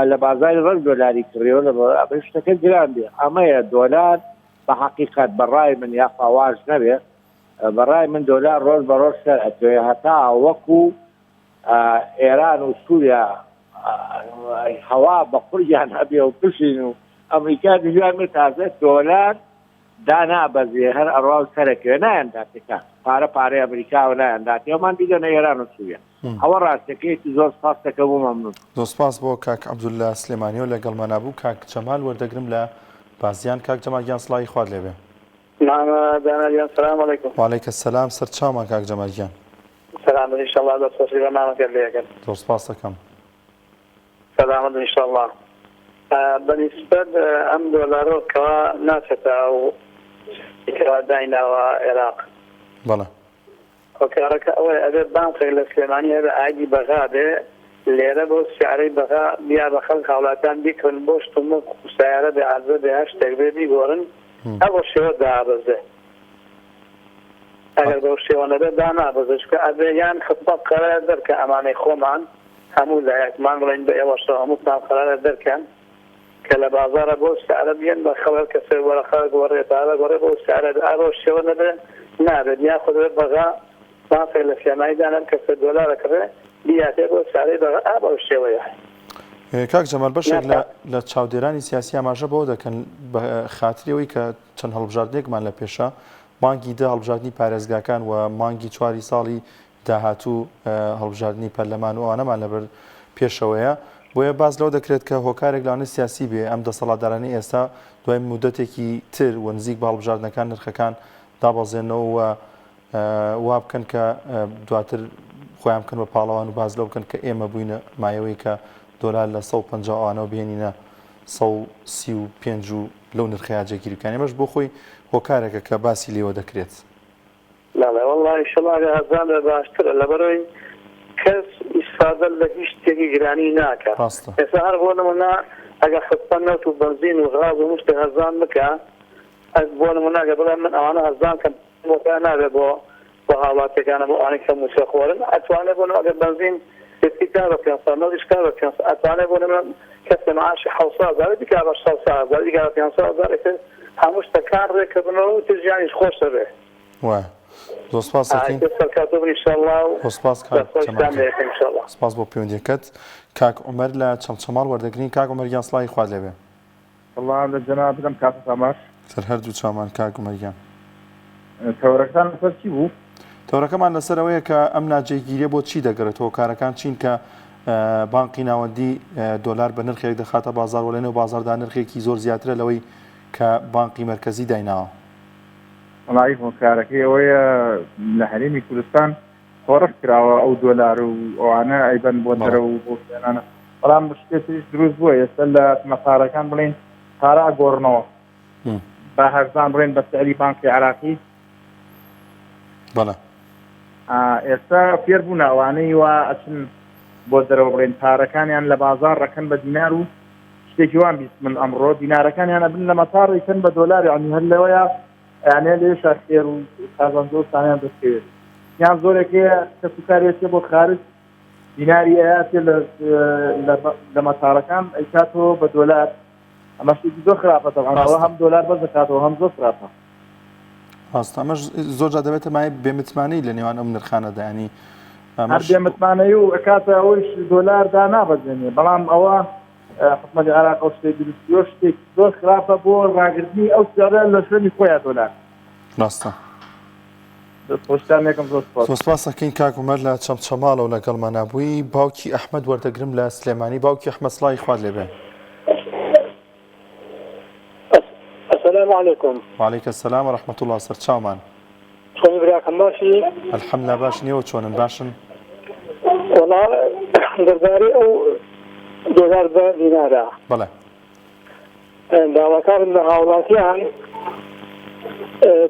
لە بازاری ڕەش دۆلاری کڕیەوە لە ئەمە شتەکە گران بێ ئەمەیە دۆلار بە حەقیقەت بە ڕای من یاخوا واش نەبێ بە ڕای من دۆلار ڕۆژ بە ڕۆژ سەر ئەکەوێ هەتا وەکو ئێران و سووریا هەوا بە قورگیان هەبێ و بژین و ئەمریکا دژیان بێ تازە دۆلار دانابەزێ هەر ئەڕوا و سەرەکەوێ نایانداتێ کاک پارە پارەی ئەمریکا و نایانداتێ ئەومان بیدەنە ئێران و سووریا ئەوە ڕاستەکەیەتی زۆر سپاس دەکەم و مەمنون. زۆر سپاس بۆ کاک عەبدوللە سلێمانیەوە لەگەڵمانا بوو کاک جەمال وەردەگرم لە بازیان کاک جەمال گیان سڵاوی خوات لێبێ. مامە دانا گیان سلام علیکم. وعلیک السلام سەر چاومان کاک جەمال گیان. سەلامت انشاءاللە دەست خۆشی بە مامە گەر لێکەن. زۆر سپاست دەکەم. سەلامەت بن انشاءاللە. بە نیسبەت ئەم دۆلارەوە کەوا ناچێتە ئەو کەوا دایناوە عێراق. بەڵێ. هۆکارەکە ئەوەیە ئەبێ بانقێک لە سلێمانی هەبێ ئایدی بەغا بێ لێرە بەو سعرەی بەغا بیا بە خەڵک هاوڵاتیان بیکڕن بۆ شتومەک و سەیارە بێ عەرزە بێ هەر شتێک بێ بیگۆڕن هەر بەو شێوە دابەزێ ئەگەر بەو شێوە نەبێ دانابەزێ چونکە ئەبێ یان حکومەت قەرار دەرکا ئەمانەی خۆمان هەموو لایەکمان بڵێین بە ئێوەشەوە هەمووتان قەرارە دەرکەن کە لە بازارە بەو سعرە بیەن بە خەڵک هەر کەسێک وەرەقە گۆڕێ پارە گۆڕێ بەو سعرە بێ ئا بەو شێوە نەبێ نابێت یاخود ئەبێ بەغا بانقێک لە سلێمانی دانێت کەسێ دۆلار ئەکڕێ بیاتێ بەو سعرەی بەغا ئا بەو شێوەیە. کاک جەمال بەشێک لە لە چاودێرانی سیاسی ئاماژە بەوە دەکەن بە خاتری ئەوەی کە چەند هەڵبژاردنێکمان لە پێشە مانگی دە هەڵبژاردنی پارێزگاکان و مانگی چواری ساڵی داهاتوو هەڵبژاردنی پەرلەمان و ئەوانەمان لەبەر پێشەوەیە، بۆیە باس لەوە دەکرێت کە هۆکارێک لەوانەیە سیاسی بێ ئەم دەسەڵاتدارانەی ئێستا دوای مودەتێکی تر و نزیک بە هەڵبژاردنەکان نرخەکان دابەزێنەوە و وا بکەن کە دواتر خۆیان بکەن بە پاڵەوان و باس لەوە بکەن کە ئێمە بووینە مایەوەی کە دۆلار لە 150 ئەوانەوە بهێنینە 135 و لەو نرخەیە جێگیر بکەن ئێمەش بۆ خۆی هۆکارێکە کە باسی لێوە دەکرێت. بەڵێ وەڵا ئیشەڵا ئەگەر هەرزان بێ باشترە لەبەرئەوەی کەس ئیسفادە لە هیچ شتێکی گرانی ناکا ڕاستە. ئێستا هەر بۆ نمونە ئەگەر حکومەت نەوت و بەنزین و غاز و هەموو شتێک هەرزان بکا ئەگ بۆ نمونە ئەگەر بڵێ من ئەوانە هەرزان کەم بۆ خۆیان نابێ بۆ بۆ هاوڵاتیەکانە بۆ ئەوانەی کە موچە خۆرن ئەتوانێ بۆ نمونە ئەگەر بەنزین لیتری کا بە 500 نەوتیش کا بە 500 ئەتوانێ بۆ نمونە کەسێ معاشی 700 هەزار بیکا بە 600 هەزار بیکا بە 500 هەزار ئیتر هەموو شتەکان ڕێکەبنەوە و تر ژیانیش خۆش دەبێ. وایە زۆر سپاس دەکەین. ئای سەرکەوتوو بن ئیشەڵا و زۆر سپاس کاک دەستخۆشتان جەمال لێ ئەکەم ئیشەڵا. سپاس بۆ پەیوەندیەکەت. کاک عومەر لە چەمچەماڵ وەردەگرین. کاک عومەر گیان سڵاوی خوات لێ بێ. سڵاو لە جەنابت ئەم کاتەتان باش. سەر هەردوو چاومان کاک عومەر گیان. تەوەرەکەتان لەسەر چی بوو؟ تەوەرەکەمان لەسەر ئەوەیە کە ئەم ناجێگیریە بۆ چی دەگەڕێتەوە، هۆکارەکان چین کە بانقی ناوەندی دۆلار بە نرخێک دەخاتە بازاڕ و لەنێو بازاڕدا نرخێکی زۆر زیاترە لەوەی کە بانقی مەرکەزی دایناوە. وەڵایی هۆکارەکەی ئەوەیە لە هەرێمی کوردستان قۆرخ کراوە ئەو دۆلار و ئەوانە ئەیبەن بۆ دەرەوە و بۆ شوێنانە بەڵام شتێ تریش دروست بووە ئێستا لە مەتارەکان بڵێین پارە ئەگۆڕنەوە بە هەرزان بڵێن بە سعری بانقی عراقی بەڵێ ئێستا فێر بوون ئەوانەی وا ئەچن بۆ دەرەوە بڵێن پارەکانیان لە بازار ڕەکەن بە دینار و شتێکی وام 20 من ئەمڕۆ دینارەکانیان ئەبن لە مەتاڕ ئەیکەن بە دۆلار یانی هەر لەوەیە ئەیانەیە لەوێشا خێر و قازانج و شتانەیان دەست کەوێت یان زۆرێک هەیە کەس و کاری ئەچێ بۆ خارج دیناری ئەیاتێ لە لە مەتارەکان ئەیکاتەوە بە دۆلار ئەمە شتێکی زۆر خراپە تەبعەن ئەوە هەم دۆلار بەرز دەکاتەوە هەم زۆر خراپە. ڕاستە ئەمەش زۆر جار دەبێتە مایەی بێمتمانەی لە نێوان ئەم نرخانەدا ینی هەر بێمتمانەی و ئەکاتە ئەوەیش دۆلار دانابەزێنێ بەڵام ئەوە حکومەتی عێراق ئەو شتەی دروست کردووە شتێکی زۆر خراپە بۆ ڕاگرتنی ئەو سعرە لە شوێنی خۆیان دۆلار. ڕاستە. دەستخۆشتان لێکەم زۆر سپاس. زۆر سپاس ئەکەین کاک عومەر لە چەمچەماڵەوە لەگەڵمانا بووی. باوکی ئەحمەد وەردەگرم لە سلێمانی. باوکی ئەحمەد سڵاوی خوات لێ بێ. السلام علیکم. وعلیک السلام و رحمة اللە سەرچاومان. چۆنی براکەم باشی؟ الحمدللە باشن ئێوە چۆنن باشن؟ وەڵا دەربارەی ئەو دۆلار بە دینارە. بەڵێ. داواکارم لە هاوڵاتیان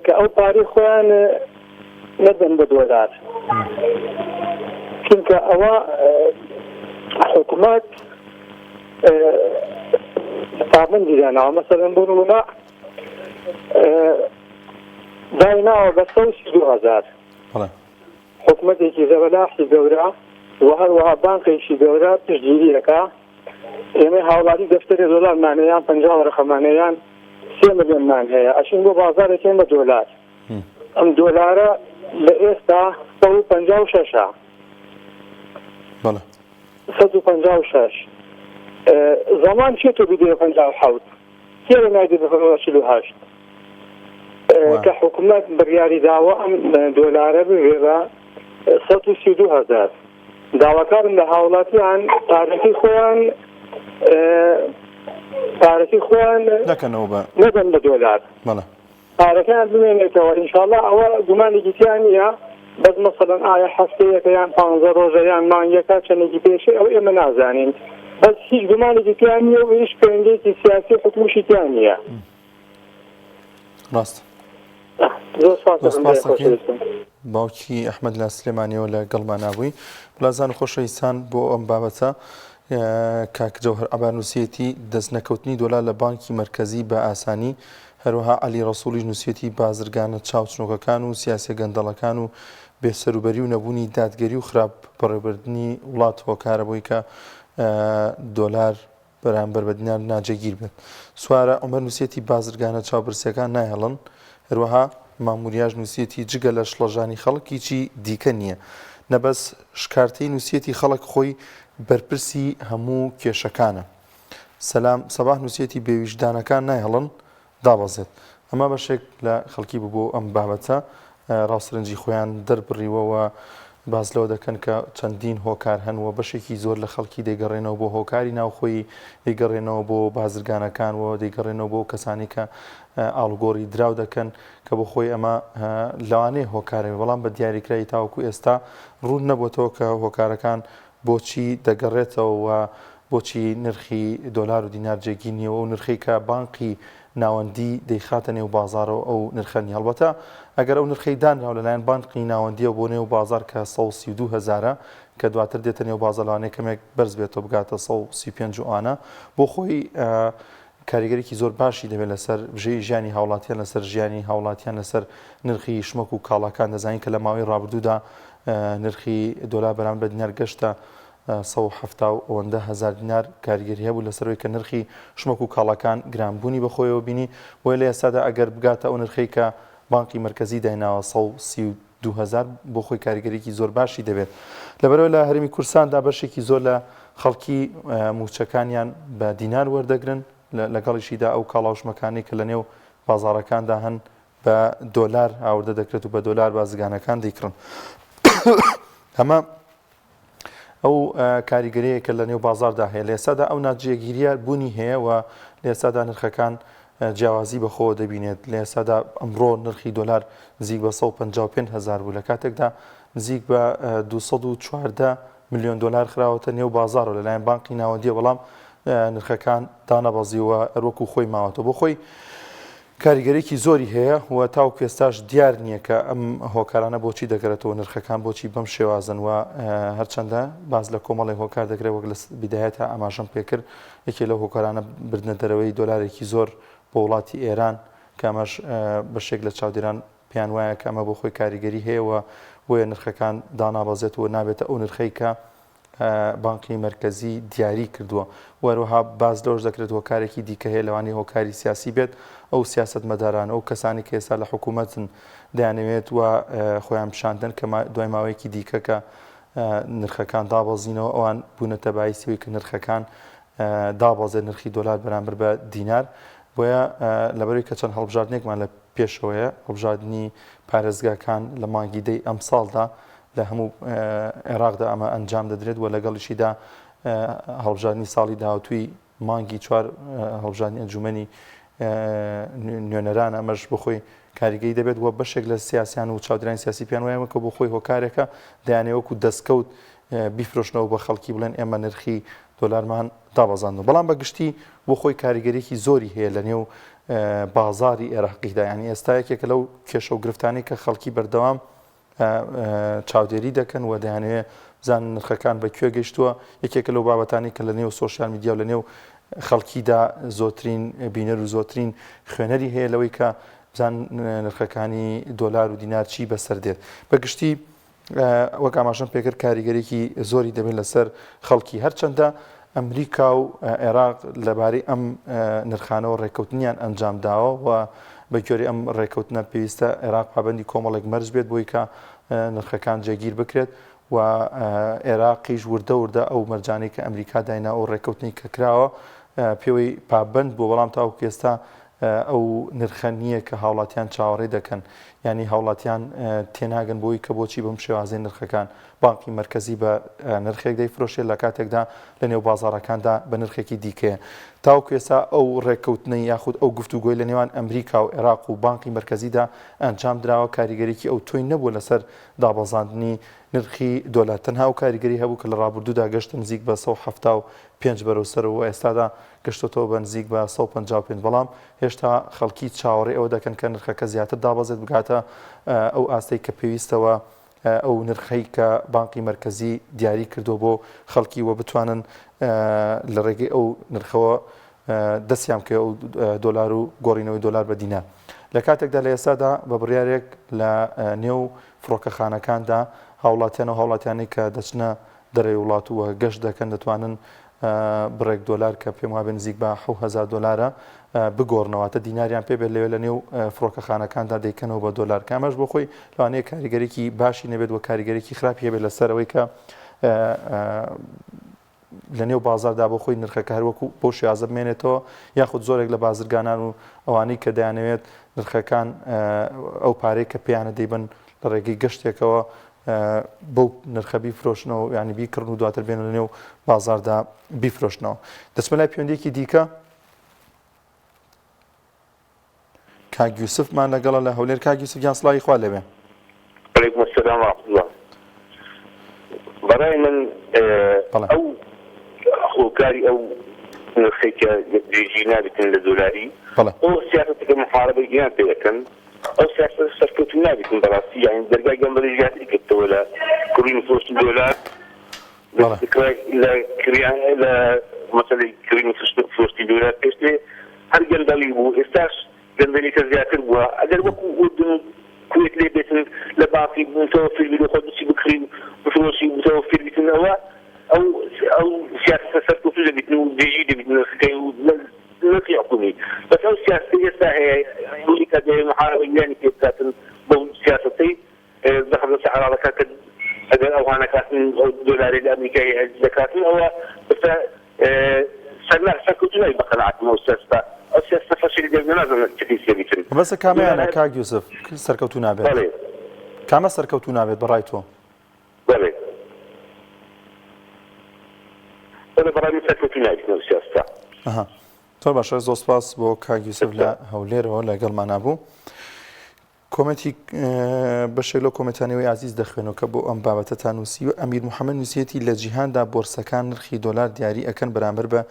کە ئەو پارەی خۆیان نەدەن بە دۆلار چونکە ئەوە. حکومەت پابەندی داناوە مەسەلەن بۆ نمونە دایناوە بە 132 هەزار حکومەتێکی زەبەلاحی گەورە و هەروەها بانقێکی گەورە پشتگیری دەکا ئێمەی هاوڵاتی دەفتەرێ دۆلارمان هەیە یان 50 وەرەقەمان هەیە یان سێ ملیۆنمان هەیە ئەچین بۆ بازارێکین بە دۆلار ئەم دۆلارە لە ئێستا 156 ە بەڵێ. 156 زەمان چیە تۆ بیدەیە 57 کێ لە نایدێ بە 48 کە حکومەت بڕیاری داوە ئەم دۆلارە ببێ بە 132 هەزار داواکارم لە هاوڵاتیان پارەکەی خۆیان پارەکەی خۆیان نەکەنەوە بە نەدەن بە دۆلار بەڵێ پارەکەیان بمێنێتەوە ئینشاڵا ئەوە گومانێکی تیا نییە بەس مەسەلەن ئایا هەفتەیەکە یان پانزە ڕۆژە یان مانگێکە چەندێکی پێشێ ئەو ئێمە نازانین بەس هیچ گومانێکی تیا نییە و هیچ پەیوەندیەکی سیاسی و حکومیشی تیا نییە. ڕاست. زۆر سپاس زۆر دەکەم سپاس برای دەکەین. خۆشەویستم. باوکی ئەحمەد لە سلێمانیەوە لە گەڵمانا بووی. بلازان و خۆشەویستان بۆ ئەم بابەتە کاک جەوهەر عەبار نووسیەتی دەست نەکەوتنی دۆلار لە بانکی مەرکەزی بە ئاسانی، هەروەها عەلی ڕەسوڵیش نووسیەتی بازرگانە چاوچنۆکەکان و سیاسیە گەندەڵەکان و بێ سەروبەری و نەبوونی دادگەری و خراپ بەڕێوبردنی وڵات هۆکارە بۆی کە دۆلار بەرامبەر بە دینار ناجێگیر بێت. سوارە عومەر نووسیەتی بازرگانە چاوبرسیەکان نایەڵن، هەروەها ماموریاش نووسیەتی جگە لە شڵەژانی خەڵک هیچی دیکە نییە. نەبەز شکارتەی نووسیەتی خەڵک خۆی بەرپرسی هەموو کێشەکانە. سەلام سەباح نووسیەتی بێویژدانەکان نایەڵن دابەزێت. ئەمە بەشێک لە خەڵکی بوو بۆ ئەم بابەتە ڕاو سەرنجی خۆیان دەربڕیوە و باس لەوە دەکەن کە چەندین هۆکار هەن و بەشێکی زۆر لە خەڵکی دەیگەڕێنەوە بۆ هۆکاری ناوخۆیی، دەیگەڕێنەوە بۆ بازرگانەکان و دەیگەڕێنەوە بۆ کەسانی کە ئاڵوگۆڕی دراو دەکەن کە بۆ خۆی ئەمە لەوانەیە هۆکارێ بەڵام بە دیاریکراوی تاوەکو ئێستا ڕوون نەبووەتەوە کە هۆکارەکان بۆچی دەگەڕێتەوە و بۆچی نرخی دۆلار و دینار جێگیر نییە و ئەو نرخەی کە بانقی ناوەندی دەیخاتە نێو بازاڕەوە ئەو نرخە نییە. هەڵبەتە ئەگەر ئەو نرخەی دانراوە لەلایەن بانقی ناوەندییەوە بۆ نێو بازاڕ کە 132 هەزارە کە دواتر دێتە نێو بازاڕ لەوانەیە کەمێک بەرز بێتەوە بگاتە 135 و ئەوانە بۆ خۆی کاریگەریی زۆر باشی دەبێت لەسەر بژێوی ژیانی هاوڵاتیان لەسەر ژیانی هاوڵاتیان لەسەر نرخی شمەک و کاڵاکان دەزانین کە لە ماوەی ڕابردوودا نرخی دۆلار بەرامبەر بە دینار گەشتە 170 و ئەوەندە هەزار دینار کاریگەری هەبوو لەسەرەوەی کە نرخی شمەک و کاڵاکان گرانبوونی بەخۆیەوە بینی بۆیە لە ئێستادا ئەگەر بگاتە ئەو نرخەی کە بانقی مەرکەزی دایناوە 132 هەزار بۆ خۆی کاریگەریی زۆر باشی دەبێت لەبەرەوە لە هەرێمی کوردستاندا بەشێکی زۆر لە خەڵکی مووچەکانیان بە دینار وەردەگرن لەگەڵیشیدا ئەو کاڵا و شمەکانەی کە لەنێو بازاڕەکاندا هەن بە دۆلار هاوردە دەکرێت و بە دۆلار بازرگانەکان دەیکڕن. ئەمە ئەو کاریگەریە کە لە نێو بازاردا هەیە لە ئێستادا ئەو ناجێگیریە بوونی هەیە و لە ئێستادا نرخەکان جیاوازی بەخۆوە دەبینێت لە ئێستادا ئەمڕۆ نرخی دۆلار نزیک بە 155 هزار بوو لە کاتێکدا نزیک بە 214 ملیۆن دۆلار خراوەتە نێو بازاڕەوە لەلایەن بانقی ناوەندییەوە، بەڵام نرخەکان دانەبەزیوە هەروەکو خۆی ماوەتەوە. بۆ خۆی کاریگەریی زۆری هەیە و تاوەکو ئێستاش دیار نییە کە ئەم هۆکارانە بۆچی دەگەرێتەوە نرخەکان بۆچی بەم شێوازن و هەرچەندە باس لە کۆمەڵێک هۆکار دەکرێت وەک لە بیدایەتا ئاماژەم پێکرد یەکێ لەو هۆکارانە بردنە دەرەوەی دۆلارێکی زۆر بۆ وڵاتی ئێران کە ئەمەش بەشێک لە چاودێران پێیان وایە کە ئەمە بۆ خۆی کاریگەری هەیە و بۆیە نرخەکان دانابەزێت و نابێتە ئەو نرخەی کە بانقی مەرکەزی دیاری کردووە و هەروەها باس لەوەش دەکرێت هۆکارێکی دیکە هەیە لەوانەیە هۆکاری سیاسی بێت ئەو سیاسەتمەداران ئەو کەسانی کە ئێستا لە حکوومەتن دەیانەوێت و خۆیان پیشاندەن کە دوای ماوەیەکی دیکە کە نرخەکان دابەزینەوە ئەوان بوونەتە بایسی ئەوەی کە نرخەکان دابەزێت نرخی دۆلار بەرامبەر بە دینار بۆیە لەبەرەوەی کە چەند هەڵبژاردنێکمان لە پێشەوەیە، هەڵبژاردنی پارێزگاکان لە مانگی دەی ئەمساڵدا لە هەموو عێراقدا ئەمە ئەنجام دەدرێت و لەگەڵیشیدا هەڵبژاردنی ساڵی داهاتووی مانگی چوار هەڵبژاردنی ئەنجومەنی نوێنەران ئەمەش بخۆی کاریگەری دەبێت و بەشێک لە سیاسیان و چاودێرانی سیاسی پێیان وایە کە بۆ خۆی هۆکارێکە دەیانەوێت وەکو دەستکەوت بیفرۆشنەوە بە خەڵکی بڵێن ئێمە نرخی دۆلارمان دابەزاندوە بەڵام بە گشتی بۆ خۆی کاریگەریی زۆری هەیە لە نێو بازاری عێراقیدا یعنی ئێستا یەکێکە لەو کێشە و گرفتانەی کە خەڵکی بەردەوام چاودێری دەکەن و دەیانەوێت بزانن نرخەکان بە کوێ گەیشتووە، یەکێکە لەو بابەتانەی کە لە نێو سۆشیال میدیا و لە نێو خەڵکیدا زۆرترین بینەر و زۆرترین خوێنەری هەیە لەوەی کە بزان نرخەکانی دۆلار و دینار چی بەسەر دێت. بە گشتی وەک ئاماژەم پێکرد کاریگەریی زۆری دەبێت لەسەر خەڵکی هەرچەندە ئەمریکا و عێراق لەبارەی ئەم نرخانەوە ڕێککەوتنیان ئەنجام داوە و بە گوێرەی ئەم ڕێککەوتنە پێویستە عێراق پابەندی کۆمەڵێک مەرج بێت بۆی کە نرخەکان جێگیر بکرێت و عێراقیش وردە وردە ئەو مەرجانەی کە ئەمریکا داینا ئەو ڕێککەوتنی کە کراوە پێوەی پابەند بووە بەڵام تاوەکو ئێستا ئەو نرخە نییە کە هاوڵاتیان چاوەڕێی دەکەن، یانی هاوڵاتیان تێناگەن بۆی کە بۆچی بەم شێوازەی نرخەکان بانقی مەرکەزی بە نرخێک دەیفرۆشێت لە کاتێکدا لە نێو بازاڕەکاندا بە نرخێکی دیکەیە. تاوەکو ئێستا ئەو ڕێککەوتنەی یاخود ئەو گفتوگۆی لە نێوان ئەمریکا و عێراق و بانقی مەرکەزیدا ئەنجام دراوە کاریگەریی ئەوتۆی نەبووە لەسەر دابەزاندنی نرخی دۆلار تەنها ئەو کاریگەری هەبوو کە لە ڕابردوودا گەشتە نزیک بە 175 بەرەو سەرەوە و ئێستادا گەشتۆتەوە بە نزیک بە 155 بەڵام هێشتا خەڵکی چاوەڕێی ئەوە دەکەن کە نرخەکە زیاتر دابەزێت بگاتە ئەو ئاستەی کە پێویستەوە ئەو نرخەی کە بانقی مەرکەزی دیاری کردووە بۆ خەڵکی و بتوانن لە ڕێگەی ئەو نرخەوە دەستیان بکەوێت ئەو دۆلار و گۆڕینەوەی دۆلار بە دینار. لە کاتێکدا لە ئێستادا بە بڕیارێک لە نێو فڕۆکەخانەکاندا هاوڵاتیان و هاوڵاتیانەی کە دەچنە دەرەوەی وڵات و گەشت دەکەن دەتوانن بڕێک دۆلار کە پێم وابێ نزیک بە 7000 دۆلارە بگۆڕنەوە واتە دیناریان پێ بێت لەوێ لە نێو فڕۆکەخانەکاندا دەیکەنەوە بە دۆلار کە ئەمەش بۆ خۆی لەوانەیە کاریگەرێکی باشی نەبێت و کاریگەرێکی خراپی هەبێت لەسەر ئەوەی کە لە نێو بازاردا بۆ خۆی نرخەکە هەروەکو بەو شێوازە بمێنێتەوە یاخود زۆرێک لە بازرگانان و ئەوانەی کە دەیانەوێت نرخەکان ئەو پارەی کە پێیانە دەیبن لە ڕێگەی گەشتێکەوە بەو نرخە بیفرۆشنەوە یانی بیکڕن و دواتر بێنە لە نێو بازاردا بیفرۆشنەوە دەچمە لای پەیوەندیەکی دیکە کاک یوسفمان لەگەڵە لە هەولێر کاک یوسف گیان سڵاوی خوا لێبێ. علیکم السلام ورحمة الله بەڕای من بەڵێ. ئەو هۆکاری ئەو نرخەی کە جێگیر نابیتن لە دۆلاری بەڵێ. ئەو سیاسەتە کە محاربەی ئیران پێ دەکەن ئەو سیاسەتە سەرکەوتوو نابیتن بەڕاستی یانی دەرگای گەندەڵی زیاتری کردەوە لە کڕین و فرۆشتنی دۆلار بەڵێ. لە کڕیان لە مەسەلەی کڕین و فرۆشتنی دۆلار پێشترێ هەر گەندەڵی بوو ئێستاش گەندەلیکە زیاتر بووە ئەگەر وەکو ئوردن و کوێت لێ بێتن لە بانقی متەوەفیر بی لۆخۆت بچی بکڕی و بفرۆشی و متەوەفیر بیتن ئەوە ئەو ئەو سیاسەتە سەرکەوتوو دەبیتن و جێگیر دەبیتن نرخەکەی و نرخی حکومی بەس ئەو سیاسەتەی ئێستا هەیە ئەمریکا دەیەوێ محارەبەی ئیرانی پێ بکاتن بەو سیاسەتەی زەخت لەسەر عێراق دەکات کە ئەگەر ئەوها نەکاتن ئەو دۆلارەی لە ئەمریکا هەیە دەکاتن ئەوە بەسە سەرنا سەرکەوتوو نابی بە قەناعەتم ئەو سیاسەتە ئەو سیاسەتە فەشەلی دەبێت نازانم چ پێی سێبیتن بەسە کامەیانە کاک یوسف سەرکەوتوو نابێت؟ بەڵێ کامە سەرکەوتوو نابێت بەڕای تۆ؟ بەڵێ بەڵێ بەڕای من سەرکەوتوو نابیتن ئەو سیاسەتە. ئەها زۆر باشە زۆر سپاس بۆ کاک یوسف لە هەولێرەوە لەگەڵمانا بوو. کۆمێنتی بەشێک لەو کۆمێنتانەوەی ئازیز دەخوێنەوە کە بۆ ئەم بابەتەتان نووسیوە ئەمیر محەممەد نووسیەتی لە جیهاندا بۆرسەکان نرخی دۆلار دیاری ئەکەن بەرامبەر بە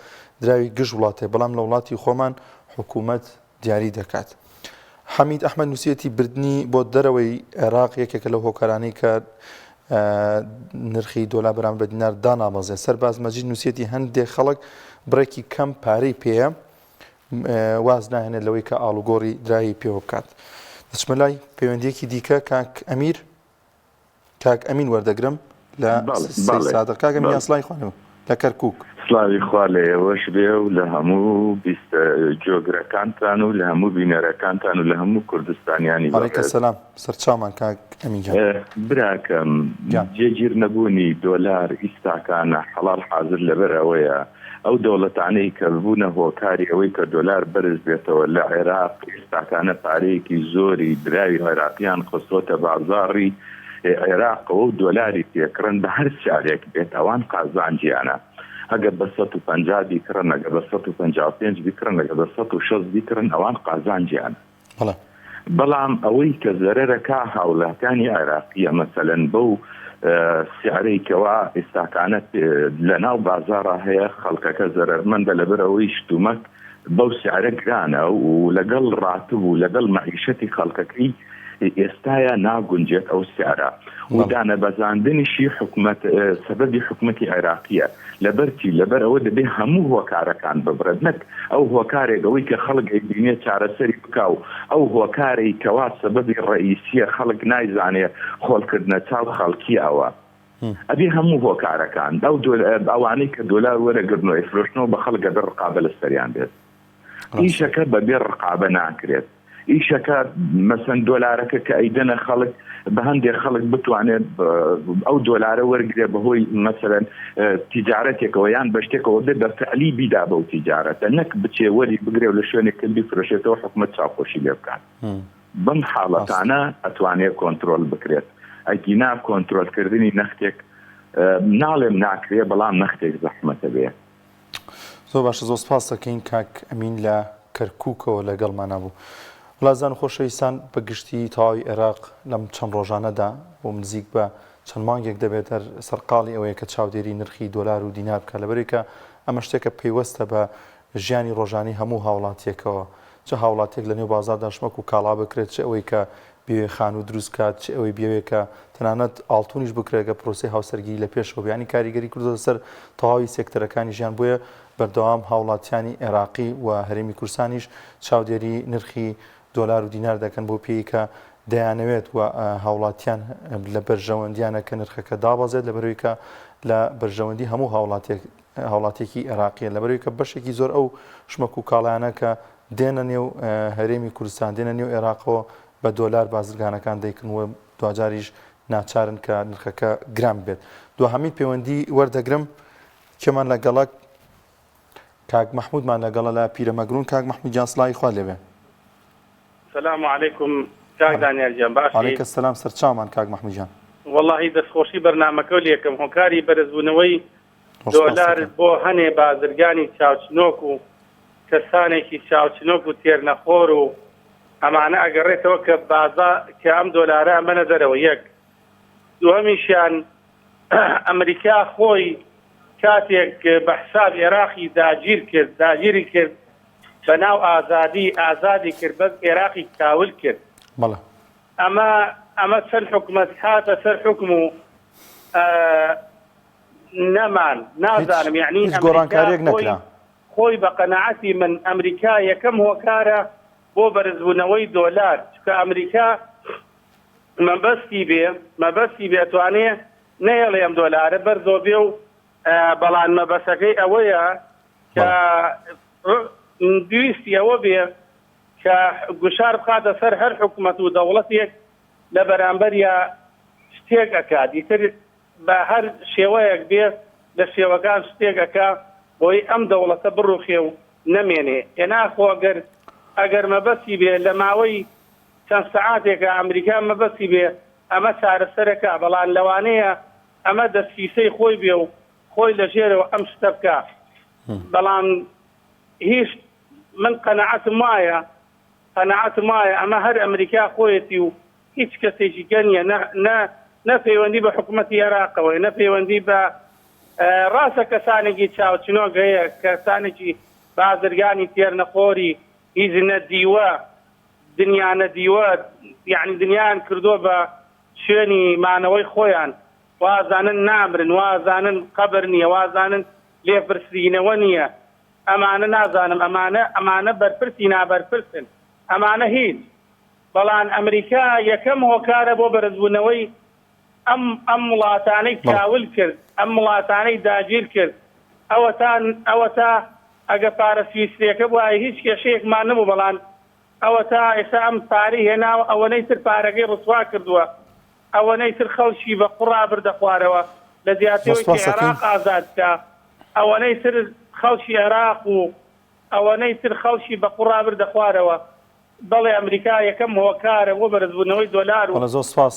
دراوی گشت وڵاتێ بەڵام لە وڵاتی خۆمان حکوومەت دیاری دەکات. حەمید ئەحمەد نووسیەتی بردنی بۆ دەرەوەی عێراق یەکێکە لەو هۆکارانەی کە نرخی دۆلار بەرامبەر بە دینار دانابەزێت. سەرباز مەجید نووسیەتی هەندێک خەڵک بڕێکی کەم پارەی پێیە واز ناهێنێت لەوەی کە ئاڵوگۆڕی دراوی پێوە بکات. دەچمە لای پەیوەندیەکی دیکە کاک ئەمیر کاک ئەمین وەردەگرم لە سادق کاک ئەمین سڵاوی خوا لە کەرکک. سڵاوی خوا لە ئێوەش بێ و لە هەموو بیست جۆگرەکانتان و لە هەموو بینەرەکانتان و لە هەموو کوردستانیانی علیک بەڕێز. سلام سەرچاومان کاک ئەمین گیان. براکەم گیان. جێگیر نەبوونی دۆلار ئیستاکانە حەڵاڵ حازر لەبەر ئەوەیە ئەو دەوڵەتانەی کە بوونە هۆکاری ئەوەی کە دۆلار بەرز بێتەوە لە عێراق ئێستاکانە پارەیەکی زۆری دراوی عێراقیان خستۆتە بازاڕی عێراقەوە و دۆلاری پێکڕن بە هەر سعرێک بێت ئەوان قازانجیانە ئەگەر بە 150 بیکڕن ئەگەر بە 155 بیکڕن ئەگەر بە 160 بیکڕن ئەوان قازانجیانە. بەڵێ. بەڵام ئەوەی کە زەرەرەکا هاوڵاتیانی عێراقیە مەسەلەن بەو سعرەی کەوا ئێستاکانە لەناو بازاڕا هەیە خەڵکەکە زەرەرمەندە لەبەر ئەوەی شتومەک بەو سعرە گرانە و لەگەڵ ڕاتب و لەگەڵ مەعیشەتی خەڵکەکەی. ئێستایا ناگونجێت ئەو سعرە و دانەبەزاندنیشی حکومەت سەبەبی حکومەتی عێراقیە لەبەر چی لەبەر ئەوە دەبێ هەموو هۆکارەکان ببڕێت نەک ئەو هۆکارێک ئەوەی کە خەڵک ئەیبینێ چارەسەری بکا و ئەو هۆکارەی کەوا سەبەبی ڕەئیسیە خەڵک نایزانێ خۆڵکردنە چاو خەڵکی ئەوە ئەبێ هەموو هۆکارەکان ئەو ئەوانەی کە دۆلار وەرەگرن و ئەیفرۆشنەوە بە خەڵک ئەبێ ڕقابە لەسەریان بێت. ئیشەکە بە بێ ڕقابە ناکرێت ئیشەکە مەسەن دۆلارەکە کە ئەیدەنە خەڵک بە هەندێک خەڵک بتوانێت ئەو دۆلارە وەرگێ بەهۆی مەسەرەن تیجارەتێکەوە یان بە شتێکەوە بێ بە فعلی بیدا بەو تیجارەتە نەک بچێ وەری بگرێ و لە شوێنێک تر بیفرۆشێتەوە حکومەت چاوپۆشی لێ بکات بەم حاڵەتانە ئەتوانێت کۆنترۆل بکرێت ئەگینا کۆنترۆلکردنی نەختێک ناڵێم ناکرێ بەڵام نەختێک زەحمەتە بێ. زۆر باشە زۆر سپاس دەکەین کاک ئەمین لە کەرکووکەوە لەگەڵمانا بوو. وڵاتزان و خۆشەویستان بە گشتی تەواوی عێراق لەم چەند ڕۆژانەدا بۆ نزیک بە چەند مانگێک دەبێت هەر سەرقاڵی ئەوەیە کە چاودێری نرخی دۆلار و دینار بکات لەبەرئەوەی کە ئەمە شتێکە پەیوەستە بە ژیانی ڕۆژانەی هەموو هاوڵاتیەکەوە چ هاوڵاتیەک لە نێو بازاڕدا شمەک و کاڵا بکرێت چ ئەوەی کە بیەوێ خانوو دروست کات چ ئەوەی بیەوێ کە تەنانەت ئاڵتونیش بکرێت گەر پرۆسەی هاوسەرگیری لە پێشەوە بێ یانی کاریگەری کردۆتە سەر تەواوی سێکتەرەکانی ژیان بۆیە بەردەوام هاوڵاتیانی عێراقی و هەرێمی کوردستانیش چاودێری نرخی دۆلار و دینار دەکەن بۆ پێی کە دەیانەوێت و هاوڵاتیان لە بەرژەوەندیانە کە نرخەکە دابەزێت لەبەرەوەی کە لە بەرژەوەندی هەموو هاوڵاتیەک هاوڵاتیەکی عێراقیە لەبەرەوەی کە بەشێکی زۆر ئەو شمەک و کاڵایانە کە دێنە نێو هەرێمی کوردستان، دێنە نێو عێراقەوە بە دۆلار بازرگانەکان دەیکڕن و دواجاریش ناچارن کە نرخەکە گران ببێت. دواهەمین پەیوەندی وەردەگرم، کێمان لەگەڵە؟ کاک مەحمودمان لەگەڵە لە پیرەمەگرون. کاک مەحمود گیان سڵاوی خوات لێبێ. سلام علیکم کاک دانیال گیان باشی؟ علیک السلام سەرچاومان کاک مەحمود گیان. وەڵاهی دەستخۆشی بەرنامەکەو لێکەم هۆکاری بەرزبوونەوەی دۆلار بۆ هەنێ بازرگانی چاوچنۆک و کەسانێکی چاوچنۆک و تێرنەخۆر و ئەمانە ئەگەڕێتەوە کە بازا کە ئەم دۆلارە ئەمەنە دەرەوە یەک دووهەمیشیان ئەمریکا خۆی کاتێک بە حساب ئێراقی داگیر کرد داگیری کرد بە ناو ئازادی ئازادی کرد بەس ئێراقی کاول کرد بەڵێ ئەمە ئەمە چەند حکومەت هاتە سەر حکوم و نەمان نازانم یعنی هیچ گۆڕانکاریەک نەکرا. خۆی بە قەناعەتی من ئەمریکا یەکەم هۆکارە بۆ بەرزبوونەوەی دۆلار چونکە ئەمریکا مەبەستی بێ مەبەستی بێ ئەتوانێ نەهێڵێ ئەم دۆلارە بەرزەوە بێ و بەڵام مەبەسەکەی ئەوەیە کە ویستی ئەوە بێ کە گوشار بخاتە سەر هەر حکومەت و دەوڵەتێک لە بەرامبەریا شتێک ئەکات ئیتر بە هەر شێوەیەک بێ لە شێوەکان شتێک ئەکا بۆی ئەم دەوڵەتە بڕوخێ و نەمێنێ. ئێ ناخۆ گەر ئەگەر مەبەستی بێ لە ماوەی چەند سەعاتێکا ئەمریکا مەبەستی بێ ئەمە چارەسەر ئەکا بەڵام لەوانەیە ئەمە دەسیسەی خۆی بێ و خۆی لە ژێرەوە ئەم شتە بکا بەڵام هیچ من قەناعەتم وایە قەناعەتم وایە ئەمە هەر ئەمریکا خۆیەتی و هیچ کەسێکی کە نیە نە نە نە پەیوەندی بە حکومەتی عێراقەوەیە نە پەیوەندی بە ڕاستە کەسانێکی چاوچنۆک هەیە کەسانێکی بازرگانی تێرنەخۆری هیچ نەدیوە دنیا نەدیوە یعنی دنیایان کردووە بە شوێنی مانەوەی خۆیان وازانن نامرن وازانن قەبر نییە وازانن لێپرسینەوە نییە ئەمانە نازانم ئەمانە ئەمانە بەرپرسی نابەرپرسن ئەمانە هیچ بەڵام ئەمریکا یەکەم هۆکارە بۆ بەرزبوونەوەی ئەم ئەم وڵاتانەی کاول کرد، ئەم وڵاتانەی داگیر کرد، ئەوەتا ئەوەتا ئەگە پارە سویسریەکە بوایە هیچ کێشەیەکمان نەبوو، بەڵام ئەوەتا ئێستا ئەم پارەی هێناوە ئەوەنەی تر پارەکەی ڕسوا کردووە، ئەوەنەی تر خەڵکی بە قوڕا بردە خوارەوە، لە جیاتی ئەوەی کە عێراق ئازاد بکا ئەوەنەی تر خەڵکی عێراق و ئەوەنەی تر خەڵکی بە قوڕا بردە خوارەوە. بەڵێ ئەمریکا یەکەم هۆکارە بۆ بەرزبوونەوەی دۆلار و. بەڵێ زۆر سپاس.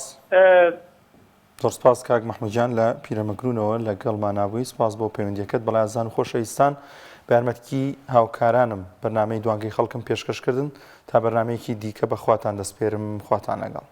زۆر سپاس کاک مەحمود گیان لە پیرەمەگرونەوە لە گەڵمانا بووی سپاس بۆ پەیوەندیەکەت بەڵێ ئازیزان و خۆشەویستان بە یارمەتکی هاوکارانم بەرنامەی دوانگەی خەڵکم پێشکەش کردن تا بەرنامەیەکی دیکە بە خواتان دەسپێرم خواتان لەگەڵ.